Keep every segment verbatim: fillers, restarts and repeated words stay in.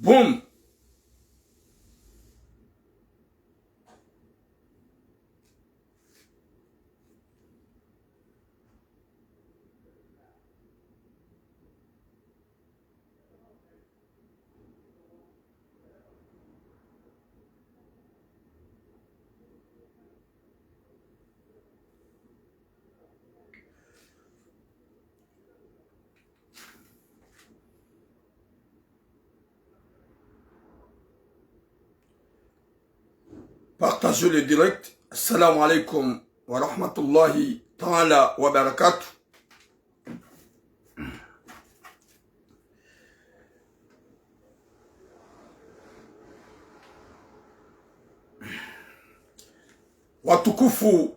Boum. Partagez le direct. Assalamu alaikum wa rahmatullahi ta'ala wa barakatuh. Watukufu,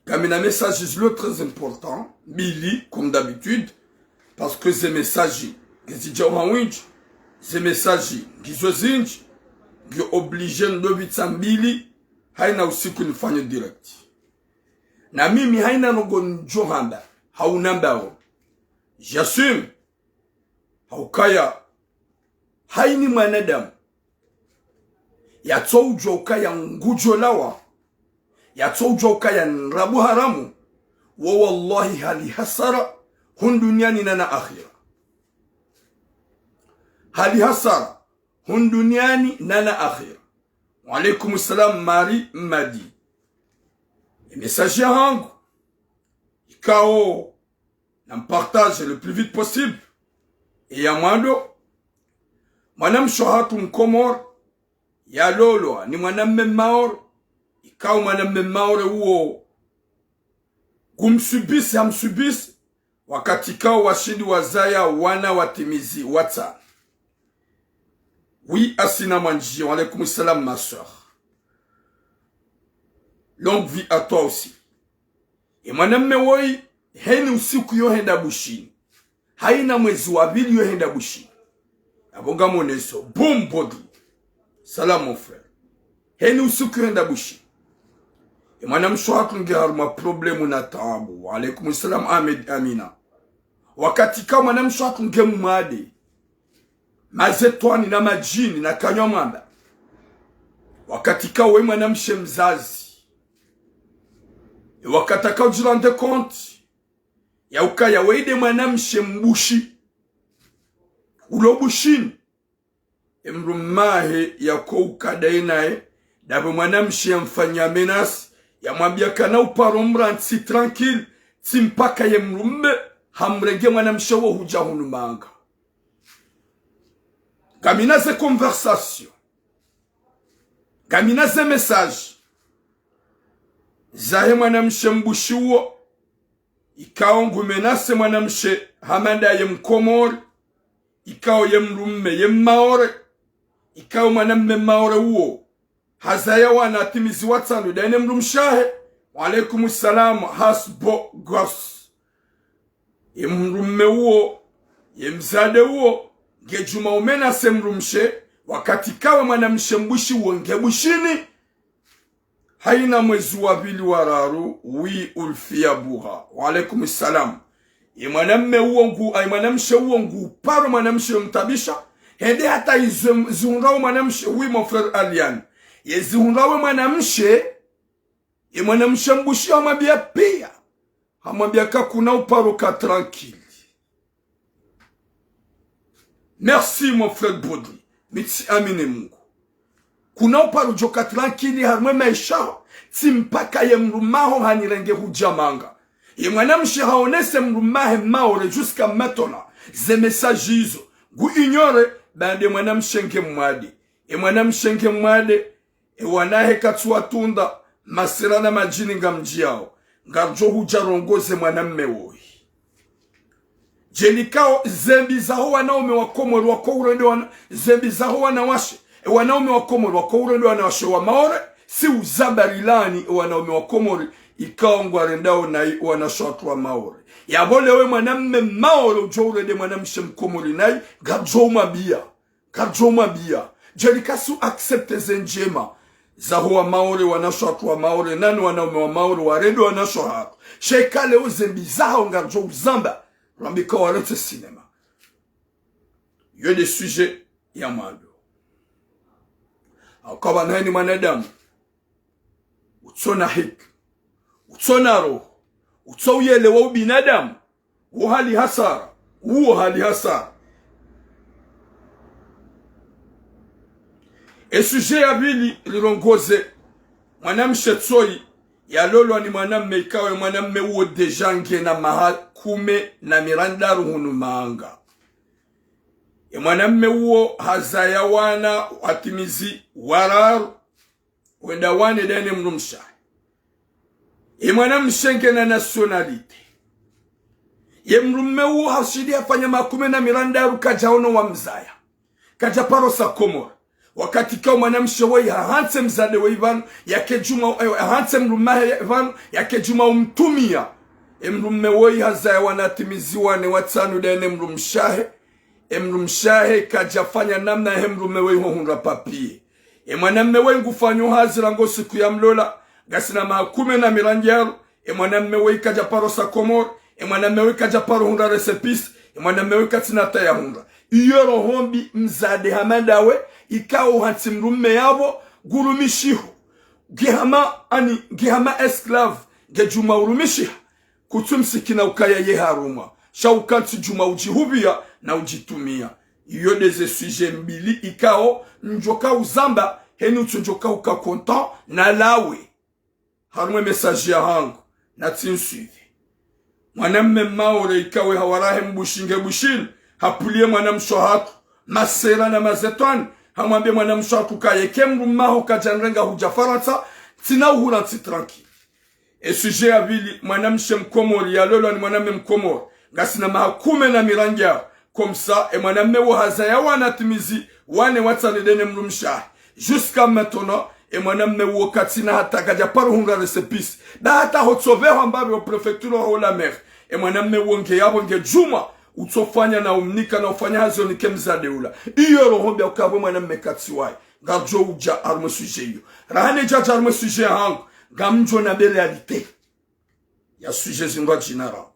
ngamina messages zilo très important, mbili, comme d'habitude, parce que ze messages ngezidjao ha windji, ze messages ngizo zindji, ngiyo obligé ndopvitsa mbili, haina usiku nifanye direct. Na mimi haina ndrongo ndjo hamba, hauna mbao. J'assume. Haukaya, haini mwanadamu yatsoudjua ukaya ngudjo lawa, yatsoudjua ukaya ndrabo haramu, wo wallahi hali hasara, hunu duniani na na akhira. Hali hasara, hunu duniani na na akhira. Wa alaikum salam, Marie Madi. E message yahangu ikao na mpartage le plus vite possible. E ya mwando, mwanamshe hatru Mkomori, yalolwa ni mwanamme Maore, ikao mwanamme Maore uwo ngumsubisi, hamsubisi, wakati ikao washindi wazaya wana watimizi watsanu. Oui, Asina Mwandji, wa alaikum salam, ma sœur. Longue vie à toi aussi. E mwanamme woyi, heni usiku yo henda Bushini. Haina mwezi wa pvili yo henda Bushini. Apvo ngamoneso, boum, Bodri. Salam, mon frère. Heni usiku yo henda Bushini. E mwanamshe hatru nge harumwa problème na taabu. Wa alaikum salam, Ahmed Amina. Wakati ikao mwanamshe hatru nge mwade, mazetwani na madjini na kanywa mwamba. Wakati ikao we mwanamshe mzazi, e wakati akao djirendre compte ya ukaya we nde mwanamshe mbushi, ulo Bushini, e mdrumme wahe yako ukadaye naye, ndapvo mwanamshe yamfanya menace, yamwambia kana uparo mrantsi tranquille, tsi mpaka ye mdrumme hamrenge mwanamshe wo hudja hunu manga. Ngamina ze conversation, ngamina ze message zahe mwanamshe mbushi uwo, ikao ngu menace mwanamshe hama ndaye Mkomori, ikao ye mdrumme ye Mmaore, ikao mwanamme Mmaore uwo hazaya wana atimizi watsanu ndaye ne mdrumshe wahe. Wa alaikum salam, Hasbo Gos. Ye mdrumme uwo, ye mzade uwo, nge djuma umenace mdrumshe, wakati ikao mwanamshe mbushi uwo nge Bushini. Haina mwezi wa pvili wa raru, oui, Ulfia Buha. Wa alaikum salam. Ye mwanamme uwo ngu, ay, mwanamshe uwo ngu paro mwanamshe yo mtabisha. Hende hata izo zihundrao mwanamshe, oui, mon frère Alian. Ye zihundrao mwanamshe, ye mwanamshe mbushi hamwambia pia. Hamwambia ka kuna uparo ka tranquille. Merci, mon frère Bodri. Mi tsi amini Mungu. Kuna uparo djoka tranquille harumwa e maesha, tsi mpaka ye mdrumme waho hanirenge hudja manga. Ye mwanamshe haonese mdrumme wahe Mmaore jusqu'à maintenant, ze message izo ngu ignoré, baanda e mwanamshe nge mwade. E mwanamshe nge mwade, e wana wahe katsu watunda, masera na madjini ngamdjiyao, ngardjo hudja rongoze mwanamme woyi. Djelikao, ze mbi zaho wanaume wa Komori wako urende wana, ze mbi zaho wanawashe, e wanaume wa Komori wako urende wanawashe wa Maore, si uzamba rilani e wanaume wa Komori, ikao ngwarendao nayi wanawashe hatru wa Maore. Yapvo leo e mwanamme Maore udjo urende mwanamshe Mkomori nayi, ngardjo umwambia. Ngardjo umwambia, djelika si u accepte ze ndjema zaho wa Maore, wanawashe hatru wa Maore, nani wanaume wa Maore, warende wanawashe hatru. Sha ika leo ze mbi zaho ngardjo uzamba, rambika warantse cinéma. Yo nde sujet ya mwando. Hauka pvanu heni mwanadamu utsona hikima, utsona roho, utso uyelewa ubinadamu, wo hali hasara, uwo hali hasara. E sujet ya pvili rirongoze, mwanamshe tsoyi yalolwa ni mwanamme ikao ye mwanamme uwo déjà ngena maha kume na mirandaru hunu manga. Ye mwanamme uwo hazaya wana watimizi wararu, wenda wane daye ne mdrumshe wahe. Ye mwanamshe ngena nationalité. Ye mdrumme uwo hashindi hafanya maha kume na mirandaru kadjaono wamzaya. Kadjaparo sa Komori. Wakati kao mwanamshe woyi hahantsi mdzadze woyi pvanu, yake djuma, eh, hahantsi mdrumme wahe pvanu, yake djuma umtumia. E mdrumme woyi hazaya wana watimizi wane watsanu daye ne mdrumshe wahe. E mdrumshe wahe kadjafanya namna he mdrumme woyi ho hundra papier. E mwanamme woyi ngufanyo hazi rangu siku ya mlola, ngasina maha kume na mirandaru, e mwanamme woyi kadjaparo sa Komori, e mwanamme woyi kadjaparo hundra récépissé, e mwanamme woyi katsina hata ya hundra. Iyo roho mbi mdzadze hama ndawe, ikao hantsi mdrumme yapvo, ngurumishiho. Nge hama, ani, nge hama esclave, nge djuma urumishiha. Kutsu msikina ukaya ye harumwa. Sha uka ntsi djuma udjihupvia na udjitumia. Iyo nde ze sujet mbili ikao, ndjoka uzamba, heni utso ndjoka uka content na lawe. Harumwa e message ya hangu, na tsi nsuivi. Mwanamme Maore ikao ye hawarahe mbushinge bushini, hapvulie mwanamshe hatru, masera na mazetwani, hamwambie mwanamshe hatru kaye ke mdrumme waho kadjanrenga hudja Farantsa, tsina uhura ntsi tranquille. E sujet ya pvili, mwanamshe Mkomori, yalolwa ni mwanamme Mkomori, ngasina maha kume na mirandaru, comme ça, e mwanamme wo hazaya wana watimizi wane watsanu daye ne mdrumshe wahe. Jusqu'à maintenant, e mwanamme uwo katsina hata kadjaparo hundra récépissé. Ba hata ho tsopveho ambapvi o préfecture ho la mer. E mwanamme uwo nge yapvo nge djuma, utsofanya na umnika na ufanya hazi onike mdzadze ula. Iyo roho mbi ukapvo mwanamme katsi waye. Ngardjo udja harumwa e sujet iyo. Raha ne djadja harumwa e sujet ya hangu, ngamdjo na be réalité ya sujet zindrwa djina rangu.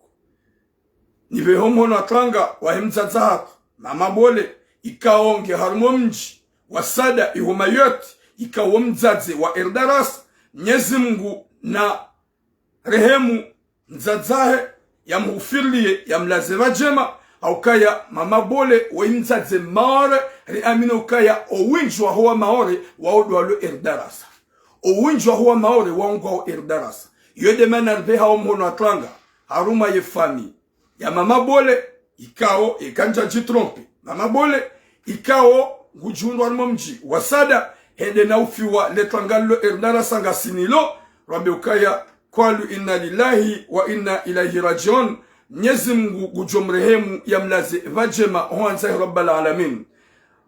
Nipveho mhono wa tanga wahe mdzadze hatru, Mama Bole, ikao nge harumwa o mdji wa Sada iho Mayotte, ikao mdzadze wa Erdarasa, Mnyezi Mngu na rehemu mdzadze wahe, yamhufirilie, yamlaze pvadjema, haukaya Mama Bole, woyi mdzadze Maore, riamini ukaya o windji waho wa Maore, wao ndo walo Erdarasa. O windji waho wa Maore wao ngwao Erdarasa. Iyo nde mana ripvehao mhono wa tanga harumwa ye famille ya Mama Bole, ikao, eka ntsudji tromper, Mama Bole, ikao ngudjihundrwa harumwa o mdji wa Sada, hende na ufiwa le tanga lilo Erdarasa ngasi nilo, rwambe ukaya, قالوا إنا لله وإنا إليه راجعون. Mnyezi Mngu ngudjo mrehemu yamlaze pvadjema ho handza he Rabbal Alamin.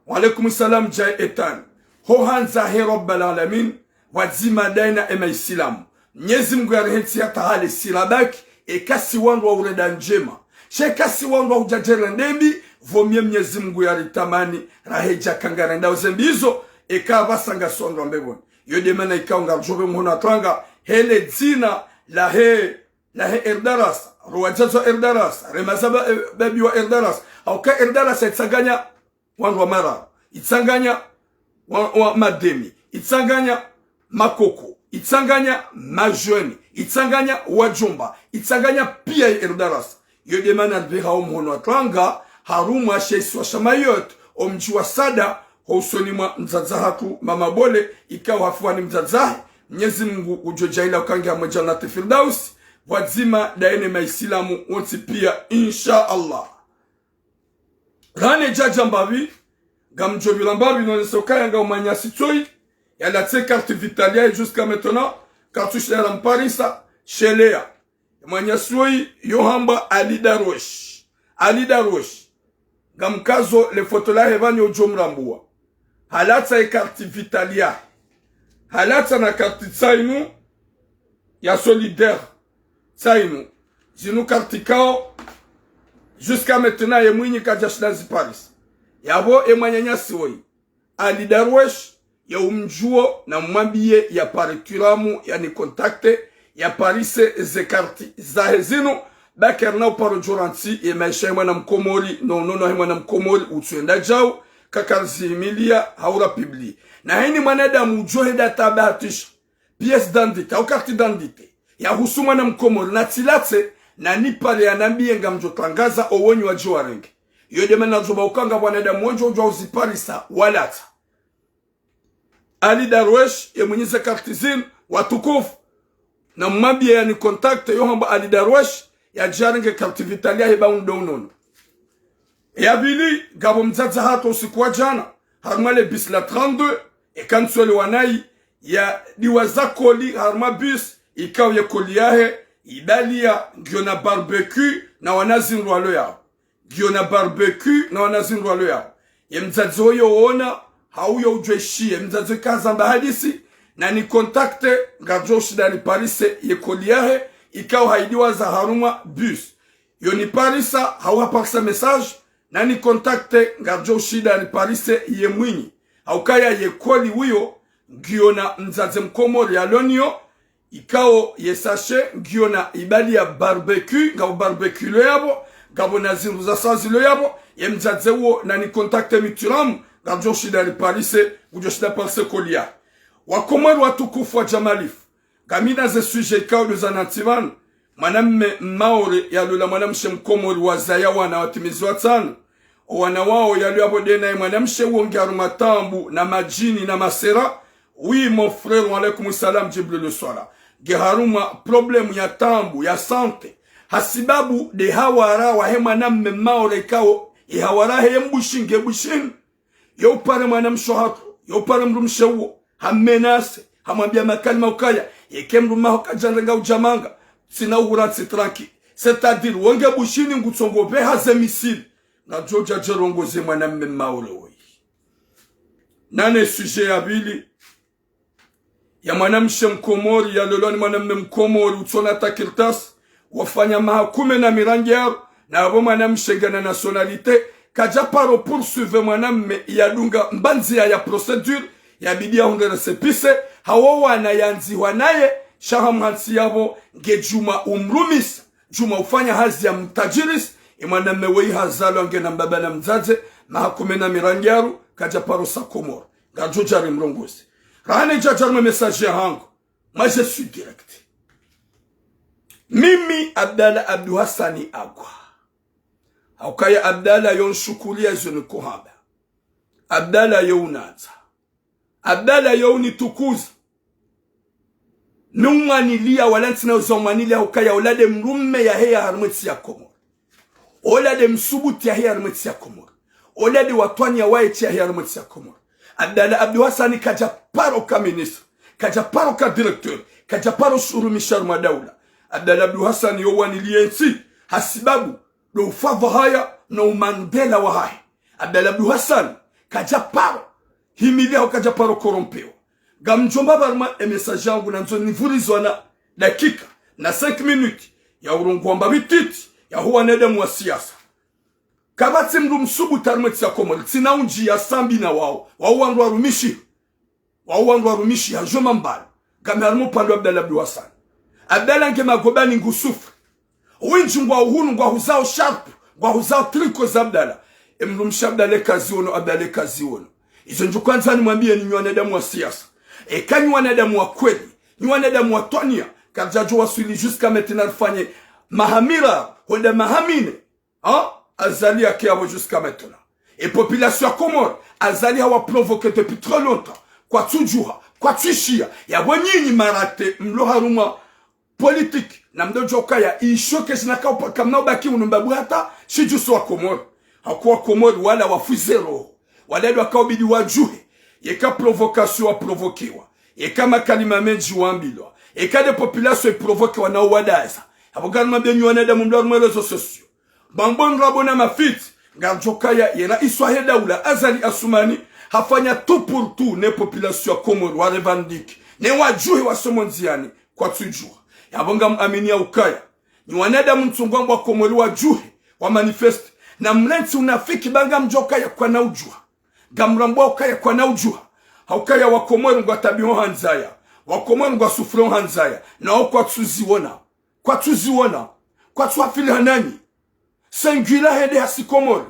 Wa alaikum salam, Jai Ethan. Ho handza he Rabbal Alamin, pvwadzima daye na e maisilamu. Mnyezi Mngu yarihentsi hata hale si rabaki, eka si wandru wa urenda ndjema. Sha eka si wandru wa udjadjere ndembi, pvo mie Mnyezi Mngu yaritamani, rahe djaka ngarendao ze mbi izo, eka pvasa ngasi wandru wa mbepvoni. Iyo nde mana ikao ngardjo pve mhono wa tanga, hele dzina lahe, lahe Erdarasa, ro wadzadze wa Erdarasa, re mazaba, eh, babi wa Erdarasa, hauka Erdarasa itsanganya wandru wa mararu, itsanganya wa, wa mademi, itsanganya makoko, itsanganya majeune, itsanganya wadjomba, itsanganya pia ye Erdarasa. Iyo nde mana ripvehao mhono wa tanga harumwa she isiwa sha Mayotte, o mdji wa Sada, ho usoni mwa mdzadze hatru Mama Bole, ikao hafiwa ni mdzadze wahe. Mnyezi Mngu ngudjo djaaliya uka nge harumwa Jannat Firdaus, pvwadzima daye ne maisilamu wontsi pia, insha Allah. Raha ne djadja mbapvi, ngamdjo pvira mbapvi, nonese ukaya ngao mwananyasi tsoyi, yalatsa e carte vitale yahe jusqu'à maintenant, kartsi shahara mparisa, sheleya. Mwananyasi woyi, yo hambwa Ali Darwesh. Ali Darwesh. Ngamkazo le foto lahe pvanu udjo mrambua. Halatsa e carte vitale yahe. Halatsa na carte tsayinu ya Solidaire. Tsayinu. Zinu carte ikao, jusqu'à maintenant ye mwinyi kadjashinda ziparisa. Yapvo e mwananyasi woyi, Ali Darwesh, ya umdjuo na mwambiye yapare twiramu, yani contacter, yaparise ze carte zahe zinu, ba karina uparo djo rantsi ye maesha ya mwana Mkomori, no unono wahe mwana Mkomori, utsuenda djau, kakarizihimilia hau ra publier. Na heni mwanadamu udjo henda tabahatisha pièce d'identité, hau carte d'identité, yahusu mwana mkomori, natsilatse, nanipare yanambiye ngamdjo tangaza owonyi wadje warenge. Iyo nde mana djo ba ukanga wanadamu wendji udjo uziparisa, walatsa. Ali Darwesh, ye mwinyi ze carte zinu, watukufu. Namwambiye yani contacter, yo hamba Ali Darwesh, yadje yarenge carte vitale yahe ba undro unono. Ya pvili, ngapvo mdzadze hatru usiku wa djana, harumwa le bus la trente-deux, eka ntsu welewana nayi, yadiwaza colis harumwa bus, ikao ye colis yahe, ibaliya, ngiyo na barbecue, na wana zindru walo yawo. Ngiyo na barbecue, na wana zindru walo yawo. Ye mdzadze woyi yowona, hauyo udjweshiye, mdzadze kaza mba hadisi, nanicontacter, ngardjo ushinda niparise ye colis yahe, ikao hayidiwaza harumwa bus. Yo niparisa, hau haparisa message, nanicontacter, ngardjo ushinda niparise ye mwinyi. Haukaya ye colis wuwo, ngiyo na mdzadze mkomori yalo nayo, ikao ye sachet, ngiyo na ibaliya barbecue, ngapvo barbecue lo yapvo, ngapvo na zindru za sazi lo yapvo, ye mdzadze wuwo, nanicontacter mi turamu, ngardjo ushinda niparise, ngudjo ushinda parise colis yahe. Wakomori watukufu wa djamalifu, ngamina ze sujet ikao ndo zanantsi pvanu. Mwanamme Mmaore yalola mwanamshe Mkomori wazaya wana watimizi watsanu. Owana wawo yalo yapvo nde naye mwanamshe wuwo nge harumwa taabu na madjini na masera. Oui, mon frère, wa alaykum salam, Djibril Swala. Nge harumwa problème ya taabu, ya santé. Hasibabu nde hawara wahe mwanamme Mmaore ikao, ye hawara yahe ye mbushi nge bushini. Yo upare mwanamshe hatru, yo upare mdrumshe wuwo, hammenase, hamwambiya makalima ukaya, yeka mdrumme haho kadjanrenga udjamanga, tsina uhura ntsi tranquille. C'est-à-dire, wo nge bushini ngutsongo pveha ze missile. Ngadjo udja dje rongoze mwanamme Mmaore woyi. Nane sujet ya pvili, ya mwanamshe Mkomori, yalolwa ni mwanamme Mkomori, utsona ta kartasi, wafanya maha kume na mirandraru, na yapvo mwanamshe ngena nationalité, kadja paro poursuivre mwanamme yadunga mba ndziya ya procédure, yabidi yahundre récépissé, hawo wana yandzihwa naye, sha hamhantsi yapvo, nge djuma umrumisa, djuma ufanya hazi ya mtajirisi, ye mwanamme woyi hazalwa ngena mbaba na mdzadze, maha kume na mirandraru, kadja paro sa Komori. Ngadjo udja rimrongoze. Rahana nidja dja harumwa message yahangu. Moi, je suis direct. Mimi, Abdallah Abdou Hassani Agwa. Haukaya Abdallah yo nshukuriya izo nikohamba. Abdallah yo unandza. Abdallah yo unitukuza. Mi umwaniliya wala ntsina uzo umwaniliya haukaya ola nde mdrumme yaheya harumwa entsi ya Komori. Ola nde msubuti yaheya harumwa entsi ya Komori. Ola nde watwaniya waye ntsi yaheya harumwa entsi ya Komori. Abdallah Abdou Hassani kadja paro ka ministre, kadja paro ka directeur, kadja paro shurumisha harumwa daula. Abdallah Abdou Hassani yo waniliye ntsi, hasibabu ndo ufadhwahaya no umandela wahahe. Abdallah Abdou Hassani kadja paro himiliya hau kadja paro corrompewa. Ngamdjo mba pvo harumwa e message yahangu nandzo nivurize wana dakika na cinq minutes ya urongowa mba pvititi ya ho wanadamu wa siasa. Kapvatsi mdru msubuti harumwa entsi ya Komori, tsina undji ya sambi na wawo, wawo wandru warumishiha. Wawo wandru warumishiha, djo mambala. Ngami harumwa upande wa Abdallah Abdou Hassani. Abdallah nge magobani ngu souffre. Wendji ngwao hunu, ngwahuzao sharp, ngwahuzao tricot za Abdallah. E mdrumshe Abdallah kazi wono, Abdallah kazi wono. Izo ndjo kwandza nimwambiye ni nyi wanadamu wa siasa. Eka nyi wanadamu wa kweli, nyi wanadamu watwaniya, karidjadjo waswili jusqu'à maintenant rifanye maha miraru, hwenda maha mine. Ha? Azali yake yapvo jusqu'à maintenant. E population ya Komori, Azali hawa provoqué depuis trop longtemps. Kwatsudjuha, kwatsuishiya, yapvo nyinyi marate mlo harumwa politique, na mdodjo ukaya isho keshina kaupa kamna ubaki unu mbabu hata, shidjuso wa Komori. Hakuwa Komori wala wafu zéro. Wala ndo wakao bidi wadjuhe. Yeka provocation waprovoquewa. Yeka makalima mendji wambilwa. Yeka nde population iprovoquewa na uwadaza. Yapvo ngaruma benyu wanadamu mlo harumwa réseaux sociaux. Mambo ndrabo na mafiti, ngardjo kaya ye raisi wahe daula Azali Assoumani, hafanya tout pour tout ne population ya Komori wa revendique, ne wadjuhe wasomo ndziyani, kwatsudjuha. Yapvo ngamwamini ya ukaya, nyi wanadamu ntsungwa mbo wa Komori wadjuhe, wa manifeste, na mlentsi unafiki ba ngamdjo kaya kwana udjuha. Ngamrambwa ukaya kwana udjuha. Haukaya wa Komori ngwatabiho handzaya. Wa Komori ngwa souffrant handzaya. Nawo kwatsuziwona. Kwatsuziwona. Kwatsuhafili hananyi. Singulier hende hasi Komori.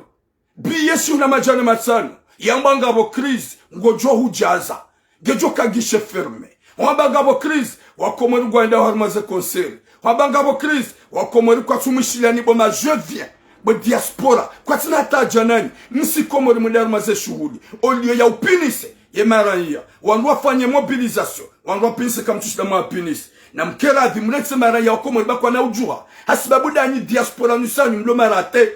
Billet shihwi na madjana matsanu. Yamba ngapvo crise, ngodjo hudjaza. Ngedjo ka guichet fermé. Wamba ngapvo crise, wakomori ngwendao harumwa ze concert. Wamba ngapvo crise, wakomori kwatsu mwishiliani bo ma je viens, bo diaspora, kwatsina hata djanani, msi Komori mwende harumwa ze shuhuli. Au lieu ya upinise, ye maraya, wandru wafanye mobilisation, wandru wapinise kamtsu shinda mwapinise. Na mkeradhi mletse maraya wa Komori ba kwana udjuha. Hasibabu ndanyi diaspora nusanyu mlo marate.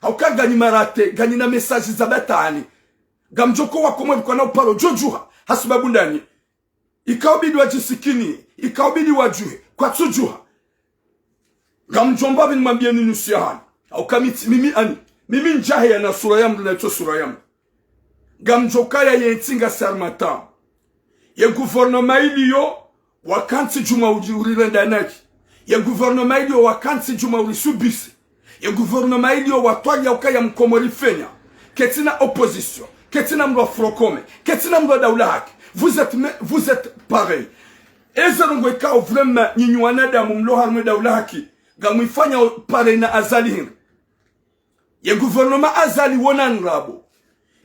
Hauka nganyi marate, nganyi na message za batwali. Ngamdjo ko wakomori kwana uparo djodjuha. Hasibabu ndanyi. Ikaubidi wadjisikini, ikaubidi wadjuhe, kwatsudjuha. Ngamdjomba pvini mwambieni nusu ya hali. Hauka mi tsi, mimi ani, mimi ndjahe ya na sura ya mdru na itso sura ya mdru. Ngamdjo kaya ye ntsi ngasi harumwa tabu. Ye gouvernement iliyo, wakantsi djumwa uri, urirenda nayi. Ye gouvernement iliyo, wakantsi djumwa urisubise. Ye gouvernement iliyo, watwali ya ukaya mkomori fenya. Ketsina opposition, ketsina mdru wa Front Commun, ketsina mdru wa Daula Haki. Vous êtes, me-, vous êtes pareil. Eze ndrongoo ikao vraiment nyinyi wanadamu mlo harumwa Daula Haki, ngamwifanya pareil na Azali hindri. Ye gouvernement Azali wona ndrabo.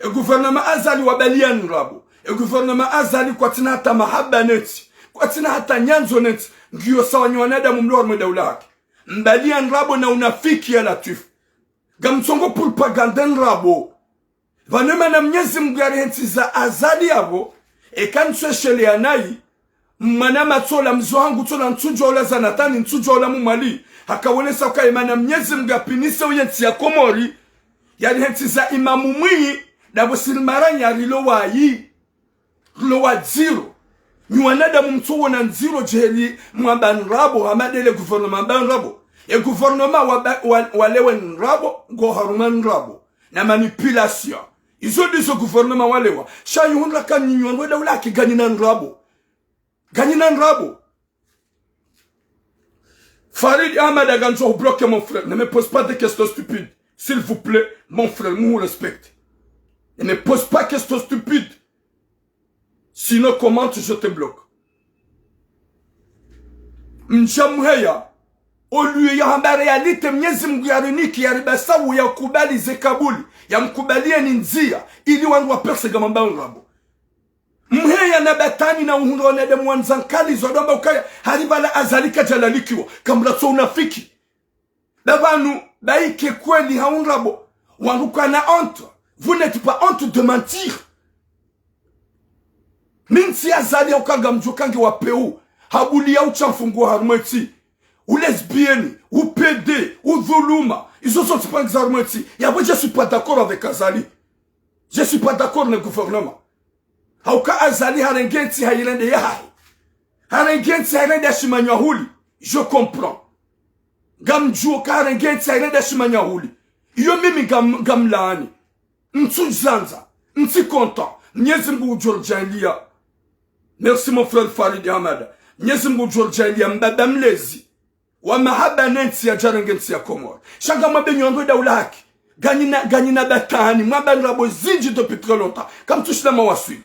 Ye gouvernement Azali wabaliya ndrabo. Ye gouvernement Azali kwatsina hata mahaba ne ntsi. Kwatsina hata nyandzo ne ntsi. Ngiyo sawa nyi wanadamu mlo harumwa Daula Haki. Mbaliya ndrabo na unafiki ya Latwifu. Ngamtsongo propagande ndrabo. Pvanu emana Mnyezi Mngu yarihentsiza Azali yapvo, eka ntsu esheleya nayi, mwana matsola mzo hangu tsola ntsudjwa ula Zanatani ntsudjwa ula Mumwali, hakawonesa ukaya emana Mnyezi Mngu yapvinise uye ntsi ya Komori, yarihentsiza imamu mwinyi, ndapvo siri maranya rilo wayi, rilo wa dziro. Nyi wanadamu mtsuwona ndziro djeli mwamba ndrabo, hama ndele gouvernement mba ndrabo. Ye gouvernement wa, wa, walewe ndrabo, ngo harumwa ndrabo. Na manipulation. Izo ndizo gouvernement walewa. Sha yuhundra ka nyinyi wandru wa Daula Haki nganyi na ndrabo. Nganyi na ndrabo. Farid Ahmad, ngamdjo hubloquer, mon frère. Ne me pose pas des questions stupides. S'il vous plaît, mon frère, muhu respecte. Ne me pose pas questions stupides. Sinon, commente, je te bloque. Mdja mheya, au lieu ya hamba réalité, Mnyezi Mngu yarinike, yaribasau, yakubali ze kabuli, yamkubaliye ni ndziya, ili wandru wa perse ngamwamba ndrabo. Mheya na batwali na uhundra wanadamu wandza nkali zo ndo wamba ukaya, hari pvala Azali kadjalalikiwa, kamlatso unafiki. Ba pvanu, ba ike kweli ha undrabo, wandru kwana honte. Vous n'êtes pas honte de mentir. Mi ntsi Azali hauka ngamdjo ka nge wa peu, habuliya utsha mfungo harumwa entsi. U lesbienne, u pédé, u dhuluma. Izo zontsi pvangiza harumwa entsi. Yapvo, je suis pas d'accord avec Azali. Je suis pas d'accord ne gouvernement. Hauka Azali harenge entsi hayirende yahahe. Harenge entsi hayirende ya shimanywa huli. Je comprends. Ngamdjuo ka harenge entsi hayirende ya shimanywa huli. Iyo mimi ngam-, ngamlaani. Ntsu dzandza. Ntsi content. Mnyezi Mngu udjo ridjaaliya. Merci mon frère Farid Ahmad. Mnyezi Mngu udjo ridjaaliya mbaba mlezi wa mahaba ne ntsi yadjarenge ntsi ya Komori. Sha ngamwambe nyi wandru wa Daula Haki. Nganyi na, nganyi na batwali, mwamba ndrabo zindji depuis très longtemps. Kamtsu shinda mwawaswili.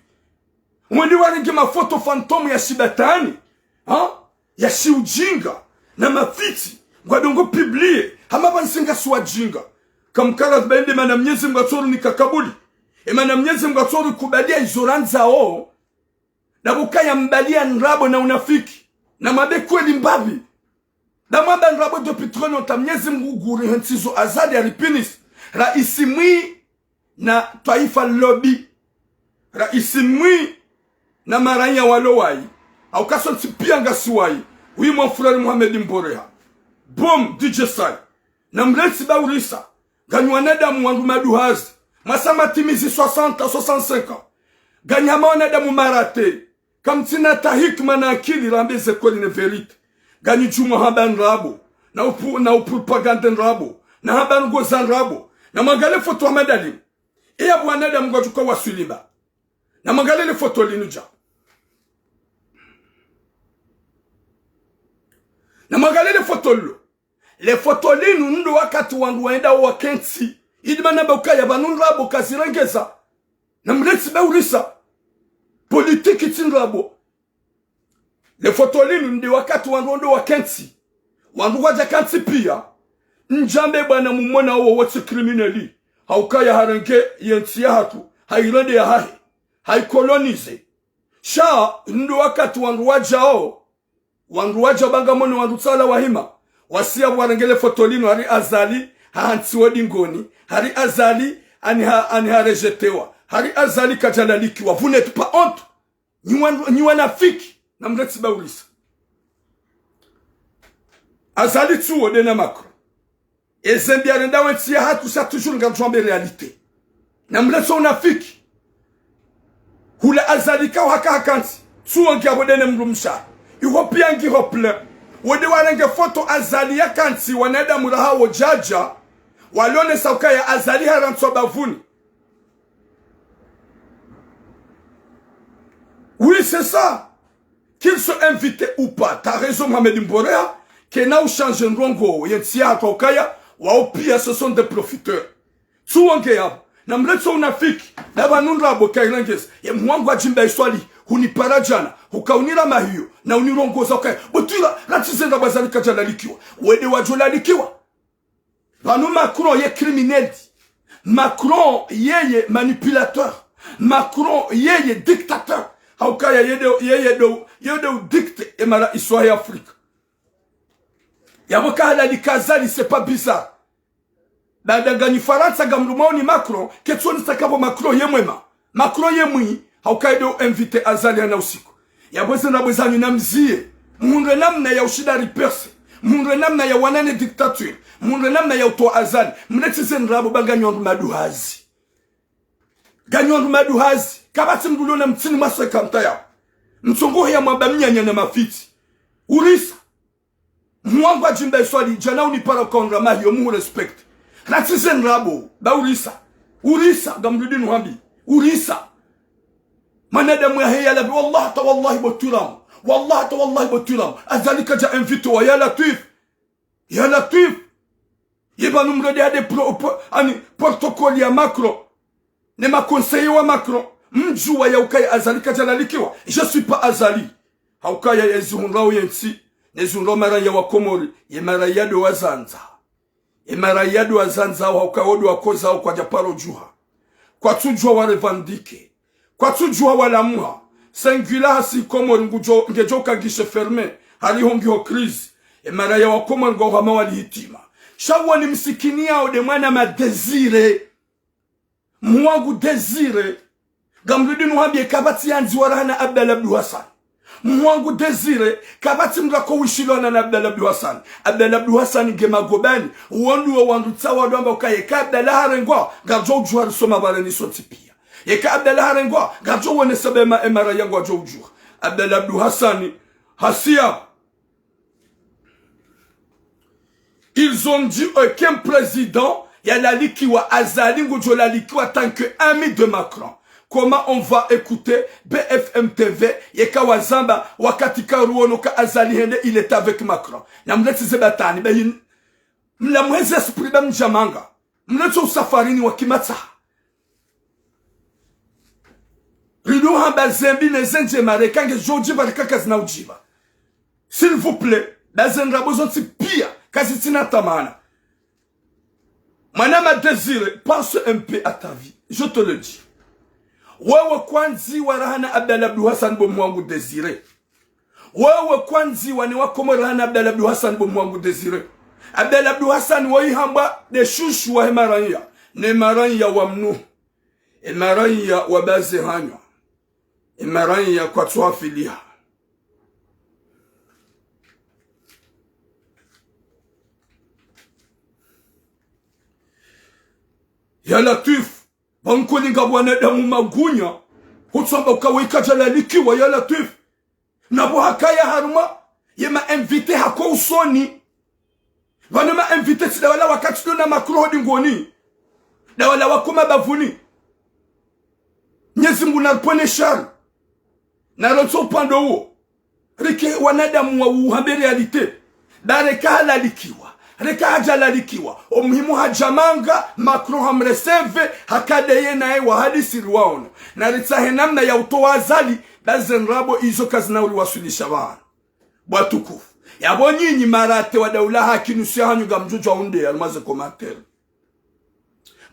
Mwendi warenge mafoto fantôme ya shibatwali. Ha? Ya shiujinga. Na mafitsi. Ngwadjo ngo publier. Hama pvanu si ngasi wajinga. Kamkara zibende mana Mnyezi Mngu atsorunika kabuli. Emana Mnyezi Mngu atsorikubaliya izo randzao. Ndapvo ukaya mbaliya ndrabo na unafiki. Na mwambe kweli mbapvi. Nda mwamba ndrabo depuis très longtemps, Mnyezi Mngu ngurihentsizo Azali yaripvinise. Raisi mwi na twaifa lobi. Raisi mwi na maranya walo wayi. Hauka sontsi piya ngasi wayi. Oui, mon frère Mohamed Mboreha. Boom, D J Sai. Na mlentsi baurisa. Nganyi wanadamu wandru maduhazi. Mwasa mwatimizi soixante, soixante-cinq ans. Nganyi hama wanadamu marate. Kamtsina ta hikima na akili rambe ze kweli ne vérité. Nganyi djumwa hamba ndrabo. Na upu-, na upropagande ndrabo. Na hamba ndrongoo za ndrabo. Na mwangaliye foto Ahmad Ali. Eya pvo wanadamu ngwadjo ka waswili mba. Na mwangaliye le foto linu dja. Na mwangaliye le foto lilo. Le foto linu ndo wakati wandru wayendao wakentsi. Idi mana mba ukaya pvanu ndrabo kazirengeza. Na mlentsi baurisa. Politiki tsi ndrabo. Le foto linu ndo wakati wandru ndo wakentsi. Wandru wadja kantsi piya. Ndjambe bwana mumona owo wotsi criminel. Haukaya harenge yentsi yahatru. hayirende yahahe, hayikolonize. Sha ndo wakati wandru wadjao, wandru wadja ba ngamwono wandru tsala wahima, wasiya pvo warenge le foto linu, hari Azali hahantsiwa dingoni, hari Azali aniha, aniha rejetewa, hari Azali kadjalalikiwa. Vous n'êtes pas honte? Nyi wan-, nyi wanafiki, namletse baulisa. Azali tsuwo de na Macron. Ezembi yarenda wentsi yahatru, sha toujours ngamdjo wambe réalité. Namletse unafiki. Hula Azali kawo haka hakantsi, tsuwo ngiya pvo de ne mdrumshe. Iho piya ngiho plein. Wo de warenge foto Azali yakantsi, wanadamu raha wo djadja, walonesa ukaya Azali harantswa bavuni. Oui, c'est ça. Qu'ils soient invités ou pas. T'as raison, Mohamed Mborea, kena ushanje ndrongoo yentsi yahatru ukaya, wao piya ce sont des profiteurs. Tsuwo nge yapvo. Namletse unafiki. Na pvanu ndrabo kayirengeza. Ye mwangu Hadjimba Iswali, hunipara djana, hukaunira mahiyo, na unirongoza ukaya, bo twira, ratsize ndrabo Azali kadjalalikiwa. We de wadjolalikiwa. Pvanu Macron ye criminel. Macron yeye manipulateur. Macron yeye dictateur. Haukaya yeye de, yeye de, yeye de udicte emara iswa ya Afrika. Yapvo kahalalika Azali, c'est pas bizarre. Baada nganyi Farantsa ngamlumao ni Macron, ketsuonesa ukaya pvo Macron ye mwema. Macron ye mwi, haukaya de u invité Azali hana usiku. Yapvo ze ndrabo zanyu namziye. Mhundre namna ya ushinda riperse. Mhundre namna ya wana ne dictature. Mhundre namna ya utowa Azali. Mletse ze ndrabo ba nganyi wandru maduhazi. Nganyi wandru maduhazi. Kapvatsi mdru uliona mtsini mwa cinquante yao. Mtsongo ya mwamba mnyanya na mafitsi. Urisa. Mwangu Hadjimba Iswali, djana unipara ukaunira mahiyo, muhu respecte. Ratsize ndrabo, ba urisa. Urisa, ngamrudi nuhambi. Urisa. Mwanadamu yahe ya Rabbi, wallahi ta wallahi bo twiramu. Wallahi ta wallahi bo twiramu. Azali kadja invité wa ya Latwif. Ya Latwif. Ye pvanu mrende hade pro-, pro-, ani protocole ya Macron. Ne ma conseillers wa Macron, mdjuwa ya ukaya Azali kadjalalikiwa. Je suis pas Azali. Haukaya ye zihundrao yentsi, ne zihundrao maraya wa Komori, ye maraya de wazandza. Ye maraya de wazandza, haukaya wo de wakoza, kwadja paro djuha. Kwatsudjuha wa revendiquer. Kwatsudjuha walamuha. Singulièrement hasi Komori ngudjo, ngedjo ka guichet fermé. Haliho ngiho crise. Ye maraya wa Komori ngwao hama wali hitima. Sha wo ni msikini yao de mwana ma Désiré. Mwangu Désiré, ngamrudi nuhambiye kapvatsi yandziwa raha na Abdallah Abdou Hassan. Mwangu Désiré, kapvatsi mdru ako wishilwana na Abdallah Abdou Hassan. Abdallah Abdou Hassan nge magobani, wo ndo wo wandru tsawa ndo wamba ukaya eka Abdallah harengwa, ngardjo udjuha risoma pvareni sontsi piya. Eka Abdallah harengwa, ngardjo wonesa be ma emara yangu wadjo udjuha. Abdallah Abdou Hassan, hasiya. Ils ont dit aucun président yalalikiwa, Azali ngudjo lalikiwa tant que ami de Macron. Comment on va écouter B F M T V, yeka wazamba wakati karuono ka Azali hende, il est avec Macron. Namletse ze batwani, be yin-, mlamuhe ze esprit ba mdjamanga. Mletse usafarini wa kimatsaha. Ridu hamba zembi ne zendjema reka ngezodjiba reka kazina udjiba. S'il vous plaît, ba ze ndrabo zontsi piya, kazitsina tamana. Mwana ma Désiré, pense un peu à ta vie. Je te le dis. Wewe kwandziwa raha na Abdallah Abdou Hassan bo mwangu Désiré. Wewe kwandziwa ne wa Komori raha na Abdallah Abdou Hassan bo mwangu Désiré. Abdallah Abdou Hassan woyi hambwa de shushu wahe maraya. Ne maraya wa mnu. E maraya wa baze hanywa. E maraya kwatsu hafiliha. Ya Latwif, ba nkolinga wanadamu magunya, hutsamba uka we kadjalalikiwa ya Latwif. Na pvo hakaya harumwa ye ma invités hako usoni. Pvanu ma invités tsi da wala wakati do na Macron ho dingoni. Da wala wako mabavuni. Mnyezi Mungu naripvwene shari. Narontso upvande uwo. Rike wanadamu wa uhambe réalité. Ba reka halalikiwa. Reka hadjalalikiwa. Omuhimu hadjamanga, Macron hamreceve, haka de ye naye wahadisi riwaona. Naritsahe namna ya utowa Azali, ba ze ndrabo izo kazina uriwaswilisha pvanu. Bwatukufu. Yapvo nyinyi marate wa daula haki nusu ya hanyu ngamdjodjuwa unde ya lumaze commentaire.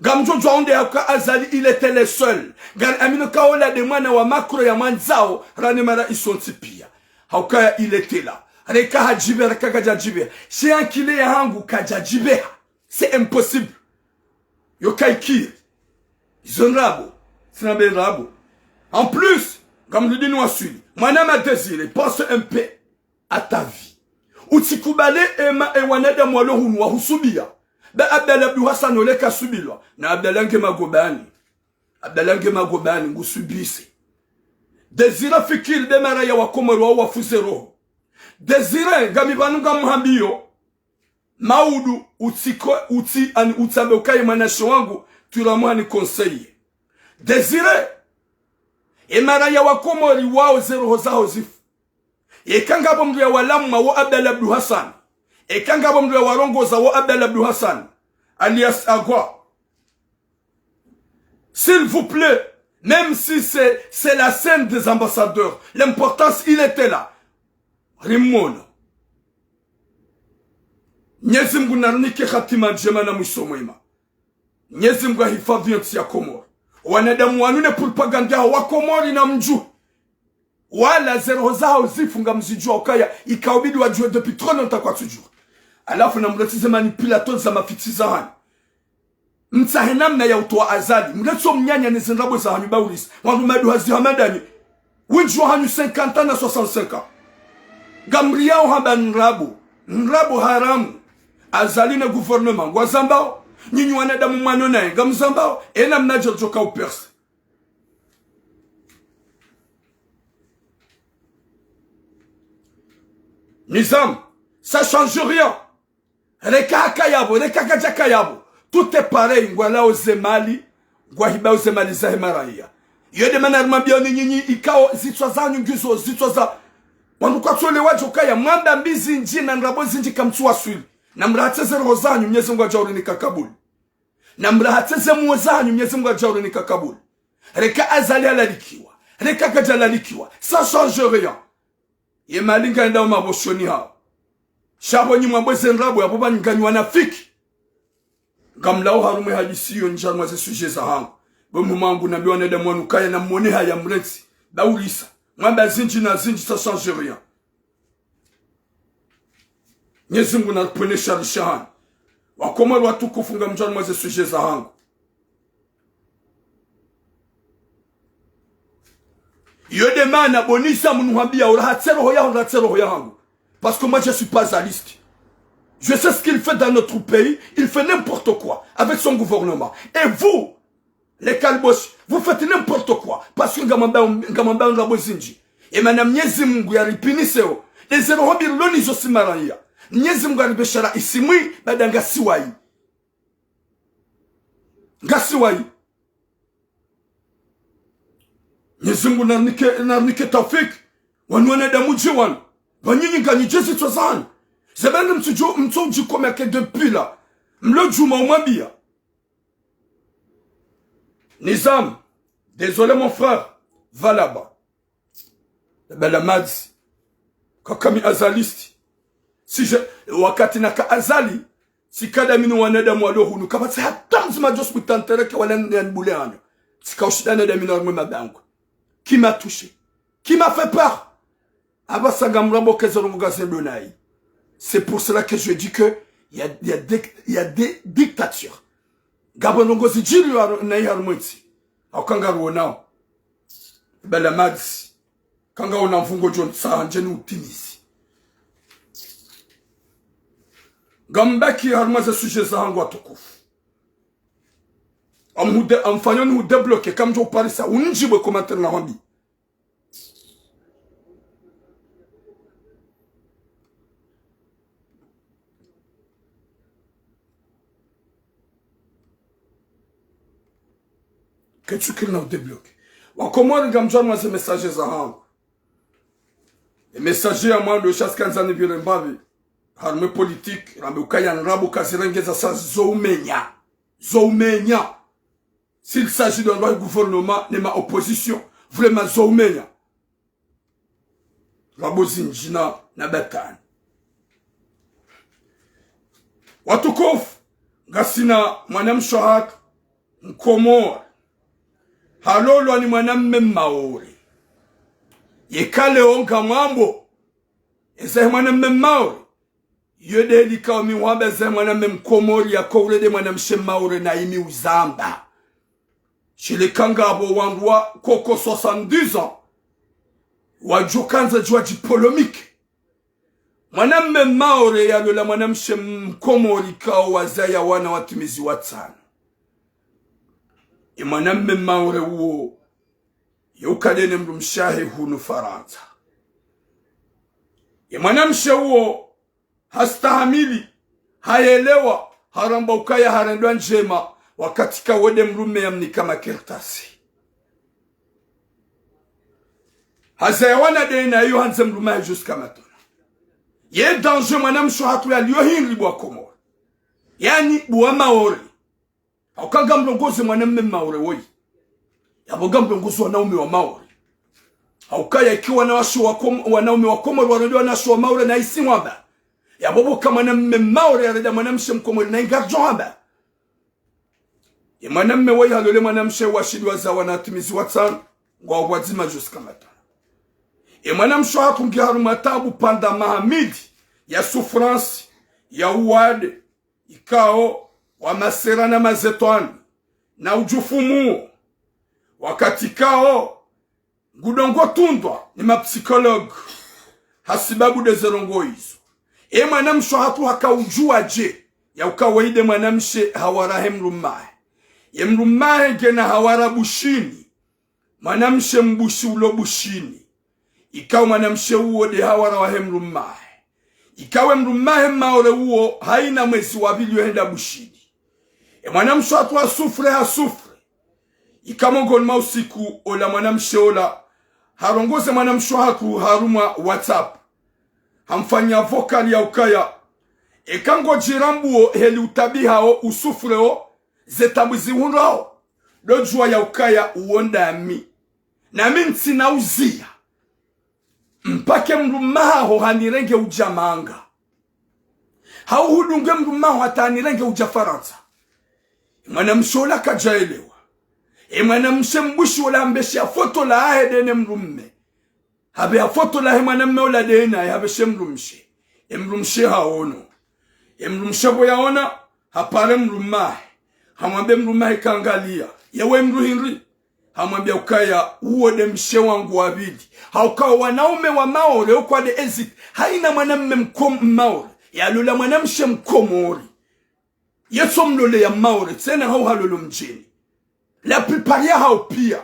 Ngamdjo djuwa onde hauka Azali, il était le seul. Ngari amino kaola nde mwana wa Macron ya mwandzao, rane mara isontsi pia. Hauka ya il était là. Reka hadjibeha, reka kadjadjibeha. She ankili ya hangu kadjadjibeha. C'est impossible. Yo kaikiri. Izo ndrabo. Tsina be ndrabo. En plus, ngamrudi ni waswili. Mwanama Désiré, pense un peu à ta vie. Utsikubali ema e wanadamu walo hunu wahusubiya. Ba Abdallah Abdou Hassan ole kasubilwa. Na Abdallah nge magobani. Abdallah nge magobani, ngusubise. Désiré, fikiri nde maraya wa Komori wa wafuze roho. Désiré, ngami pvanu ngamhambiyo. Maudu, utsiko, utsi, ani utsambe ukaye mwanashe wangu, twila mwani conseiller. Désiré, e maraya wa Komori wao ze roho zaho zifu. Eka ngapvo mndru ya walamwa wo Abdallah Abdou Hassan. Eka ngapvo mndru ya warongoza wo Abdallah Abdou Hassan. Alias Agwa. S'il vous plaît, même si c'est, c'est la scène des ambassadeurs, l'importance, il était là. Rimono. Mnyezi Mngu narinike hatima ndjema na mwiso mwema. Mnyezi Mngu ahifadhi yo ntsi ya Komori. Wanadamu wanu ne propagande yaho wa Komori na mdju. Wala ze roho zaho zifu ngamzidjuwa ukaya, ikaubidi wadjuwe depuis trop longtemps kwatsudjuwa. Halafu namretse ze manipulateur za mafitsi zahanyu. Mtsahe namna ya utowa Azali. Mretse o mnyanya ne ze ndrabo zahanyu baulisa. Wandru maduhazi hamadani. Windji wahanyu cinquante ans na soixante-cinq ans. Ngamriyao hamba ndrabo. Ndrabo haramu. Azali na gouvernement ngwazambao. Nyinyi wanadamu mwano naye ngamzambao. Ena mnadjo djoka uperse. Nizam, ça change rien. Reka haka yapvo, reka kadjaka yapvo. Tout est pareil, ngwalao ze mali, ngwahibao ze mali zahe maraya. Iyo nde mana rimwambiao ni nyinyi ikao zitswa zanyu ngizo, zitswa za. Wanu kwatsole wadjo kaya, mwamba mbi zindji na ndrabo zindji kamtsu waswili. Namrahatse ze roho zanyu, Mnyezi Mngu adjaurinika kabuli. Namrahatse ze moyo zahanyu, Mnyezi Mngu adjaurinika kabuli. Reka Azali halalikiwa. Reka kadjalalikiwa. Ça change rien. Ye mali ngayendao maboshoni hao. Sha pvo nyi mwabweze ndrabo yapvo pvanu nganyi wanafiki. Ngamlao harumwa e hadisi iyo ndja harumwa ze sujet zahangu. Bo mumangu nambiwa wanadamu wanu kaya na mwone haya mrentsi. Baulisa. Mwamba zindji na zindji, ça change rien. Mnyezi Mngu naripvwene shari shahani. Wakomori watukufu ngamdjo harumwa ze sujet zahangu. Iyo nde mana bo Nizam nuhambia, urahatse roho yaho, urahatse roho yahangu. Parce que moi, je suis pas azaliste. Je sais ce qu'il fait dans notre pays. Il fait n'importe quoi avec son gouvernement. Et vous, les Kalbosh, vous faites n'importe quoi. Parce que ngamwambao, ngamwambao ndrabo zindji. E mana Mnyezi Mngu yaripviniseo. Nde ze roho mbi rilo nazo si maraya. Mnyezi Mngu yaripve shara isimwi, baada ngasi wayi. Ngasi wayi. Mnyezi Mngu narinike, narinike taufik. Wanu wanadamu dji wanu. Pvanyinyi nganyi djezi tswa zanyu. Ze bende mtsudjo, mtsudjikomeke depuis là. Mlo djuma umwambia. Nizam, désolé mon frère, va là-bas. Bela madzi. Kaka mi azaliste. Si je, wakati naka Azali, tsikadamini wanadamu walo hunu. Kapvatsi hata mdzima djosubutu yantereke wala yanibule hanyo. Tsika ushinda nadamini harumwa e mabangwe. Qui m'a touché? Qui m'a fait peur? Apvasa ngamrambao ke ze ndrongoo ngazendo nayi. C'est pour cela que je dis que il y a, il y a des, il y a des dictatures. Ngapvo ndrongoo zidjiriwao nayi harumwa entsi. Hauka ngaruonao. Bela madzi. Kanga una mfungo djo ntsaha ndjeni utimizi. Ngambaki harumwa ze sujet zahangu watukufu. Amhude, amfanyo nihudébloqué, kamdjo uparisa, unidjibu e commentaire nahwambi. Ketsu kiri nahudébloqué. Wakomori ngamdjo harumwa ze message zahangu. E message ya mwando sha tsikandza nipvire mbapvi. Harumwa e politique, rambe ukaya ndrabo kazirengeza sa zo umenya. Zo umenya. S'il s'agit de ndrabo gouvernement, ne ma opposition. Vraiment zo umenya. Ndrabo zindji na, na batani. Watukufu, ngasina mwanamshe hatru, Mkomori halolwa ni mwanamme Mmaore. Yeka leo ngamwambo eza he mwanamme Mmaore, iyo de likao mi hwamba eza he mwanamme Mkomori, yako ule de mwanamshe Mmaore na imi uzamba. Shilika ngapvo wandru wa koko soixante-dix ans wadjo kandza djuwa djipolomike. Mwanamme Mmaore yalola mwanamshe Mkomori, kao wazaya wana watimizi watsanu. Ye mwanamme Mmaore uwo yeuka de ne mdrumshe wahe hunu Farantsa. Ye mwanamshe uwo hastahamili, hayelewa, haramba ukaya harendwa ndjema, wakati kawo de mdrume yamnika makartasi. Hazaya wana de nayo handze mdrume wahe jusqu'à maintenant. Ye danger mwanamshe hatru yaliyo hindri bo Wakomori. Yaani bo Wamaore. Hauka ngamlongoze mwanamme Mmaore woyi. Yapvo ngamlongoze wanaume wa Maore. Hauka yeka wanawashe wa Kom-, wanaume wa Komori warende wanawashe wa Maore na isi hwamba. Yapvo pvoka mwanamme Mmaore yarenda mwanamshe Mkomori na ingadjo hwamba. Ye mwanamme woyi halole mwanamshe washili wazaya wana watimizi watsanu, ngwao pvwadzima jusqu'à maintenant. Ye mwanamshe hatru nge harumwa tabu pvanda maha mili ya souffrance, ya uwade, ikao wa masera na mazetwani, na udjufumu uwo. Wakati kao ngudongo tundwa ni mapsychologue hasibabu de ze ndrongoo izo. Ye mwanamshe hatru haka udjuwa dje yauka woyi de mwanamshe hawara he mdrume wahe? Ye mdrume wahe ngena hawara Bushini. Mwanamshe Mbushi ulo Bushini. Ikao mwanamshe uwo de hawara wahe mdrume wahe. Ikao ye mdrume wahe Mmaore uwo hayina mwezi wa pvili yohenda Bushini. Ye mwanamshe hatru hasouffre, hasouffre. Ika mongoni mwa usiku ola mwanamshe ola harongoze mwanamshe hatru harumwa WhatsApp. Hamfanya vocal ya ukaya: Eka ngodjirambuo heli utabihao, usouffreo, ze tabu zihundrao, dodjuwa ya ukaya uwo ndami. Nami ntsina uziya mpaka ye mdrume wahaho hanirenge udja manga. Hau hudunge mdrume waho hata hanirenge udja Farantsa. Ye mwanamshe ola kadjaelewa. Ye mwanamshe Mbushi ola hambeshe ya foto lahahe de ne mdrume. Hapve ya foto lahe mwanamme ola de naye, hapveshe mdrumshe. Ye mdrumshe haono. Ye mdrumshe pvo yaona, hapare mdrume wahe. Hamwambia mdrume wahe: Kangaliya, yewe mdru hindri? Hamwambia ukaya: Uwo de mshe wangu wa pvili. Hauka wanaume wa Maore ukwa de hésité. Hayina mwanamme Mkom-, Mmaore yalola mwanamshe Mkomori. Yetso mlole ya Maore, tsena hau halolo mdjini. La plupart yahao piya.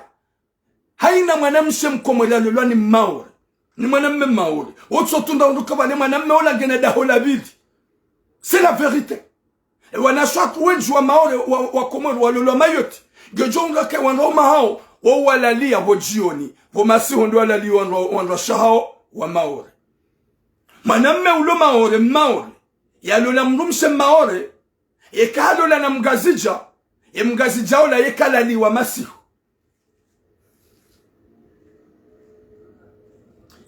Hayina mwanamshe Mkomori yalolwa ni Mmaore, ni mwanamme Mmaore. Wotso tunda undru ka pvale mwanamme ola ngena daho la pvili. C'est la vérité. E wanawashe hatru wendji wa Maore, wa, wa Komori, walolwa Mayotte, ngedjo undra ke wandru waume wahao, wo walaliya pvo djioni, pvo masihu ndo walaliya wandru, wandruwashe wahao wa Maore. Mwanamme ulo Maore, Mmaore, yalola mdrumshe Mmaore, yeka halola na Mngazidja, ye Mngazidja ola yeka halaliwa masihu.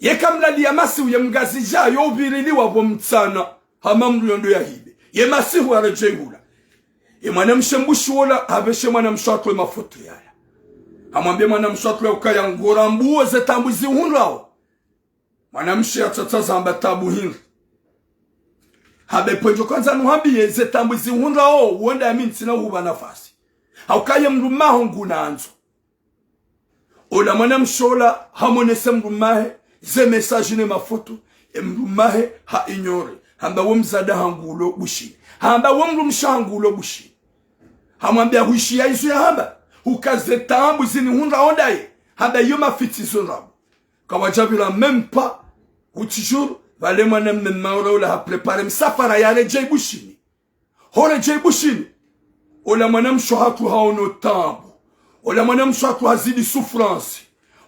Yeka mlaliya masihu, ye Mngazidja yo upviriliwa pvo mtsana, hama mdru yondo yahibe. Ye masihu yaredjeyi hula. Ye mwanamshe Mbushi wola, hapveshe mwanamshe hatru ye mafoto yala. Hamwambia mwanamshe hatru ya ukaya: Ngorambuo ze tabu zihundrao? Mwanamshe yatsatsaza hamba: Tabu hindri? Hamba: Pvwendjo kandza nuhambiye ze tabu zihundrao, uwo ndami ntsina uhupva nafasi. Hauka ye mdrume waho ngunandzo. Ola mwanamshe ola hamonese mdrume wahe ze message ne mafoto, ye mdrume wahe ha ignoré. Hamba: Wo mdzadze hangu ulo Bushini. Hamba: Wo mdrumshe hangu ulo Bushini. Hamwambia: Hwishiya izo yahamba? Huka ze tabu zinihundrao ndaye? Hamba: Iyo mafitsi zo ndrabo. Kawadjapvira même pas huit jours, pvale mwanamme Mmaore ola hapréparé msafara yaredjeyi Bushini. Horedjeyi Bushini, ola mwanamshe hatru haono tabu. Ola mwanamshe hatru hazidi souffrance.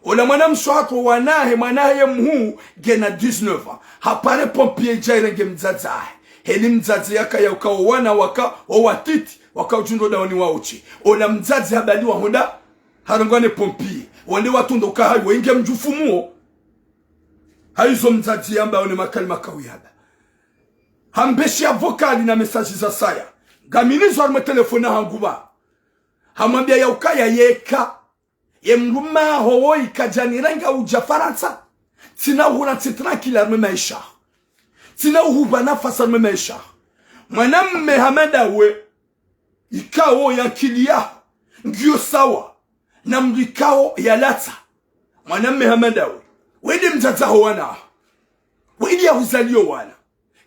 Ola mwanamshe hatru wanahe, mwanahe ye mhuu ngena dix-neuf ans. Hapare pompier idja irenge mdzadze wahe. Heli mdzadze yakaya uka wo wana waka, wo watiti, waka udjundo dahoni waotshe. Ola mdzadze habaliwa honda, harengwa ne pompier. Wende watunda uka hayi, wo inge mdjufumu uwo. Hayizo mdzadze yamba one makalima kawu yamba. Hambeshe ya vocal na message za saya. Ngami nizo harumwa telefoni hangu pva. Hamwambia ya ukaya yeka ye mdrume waho woyi kadjanirenga udja Farantsa, tsina uhura ntsi tranquille harumwa maesha. Tsina uhupva nafasi harumwa maesha. Mwanamme hama ndawe, ikao ye ankili yaho ngiyo sawa na mdru ikao yalatsa. Mwanamme hama ndawe, we nde mdzadze waho wana. We nde yahuzaliyo wana.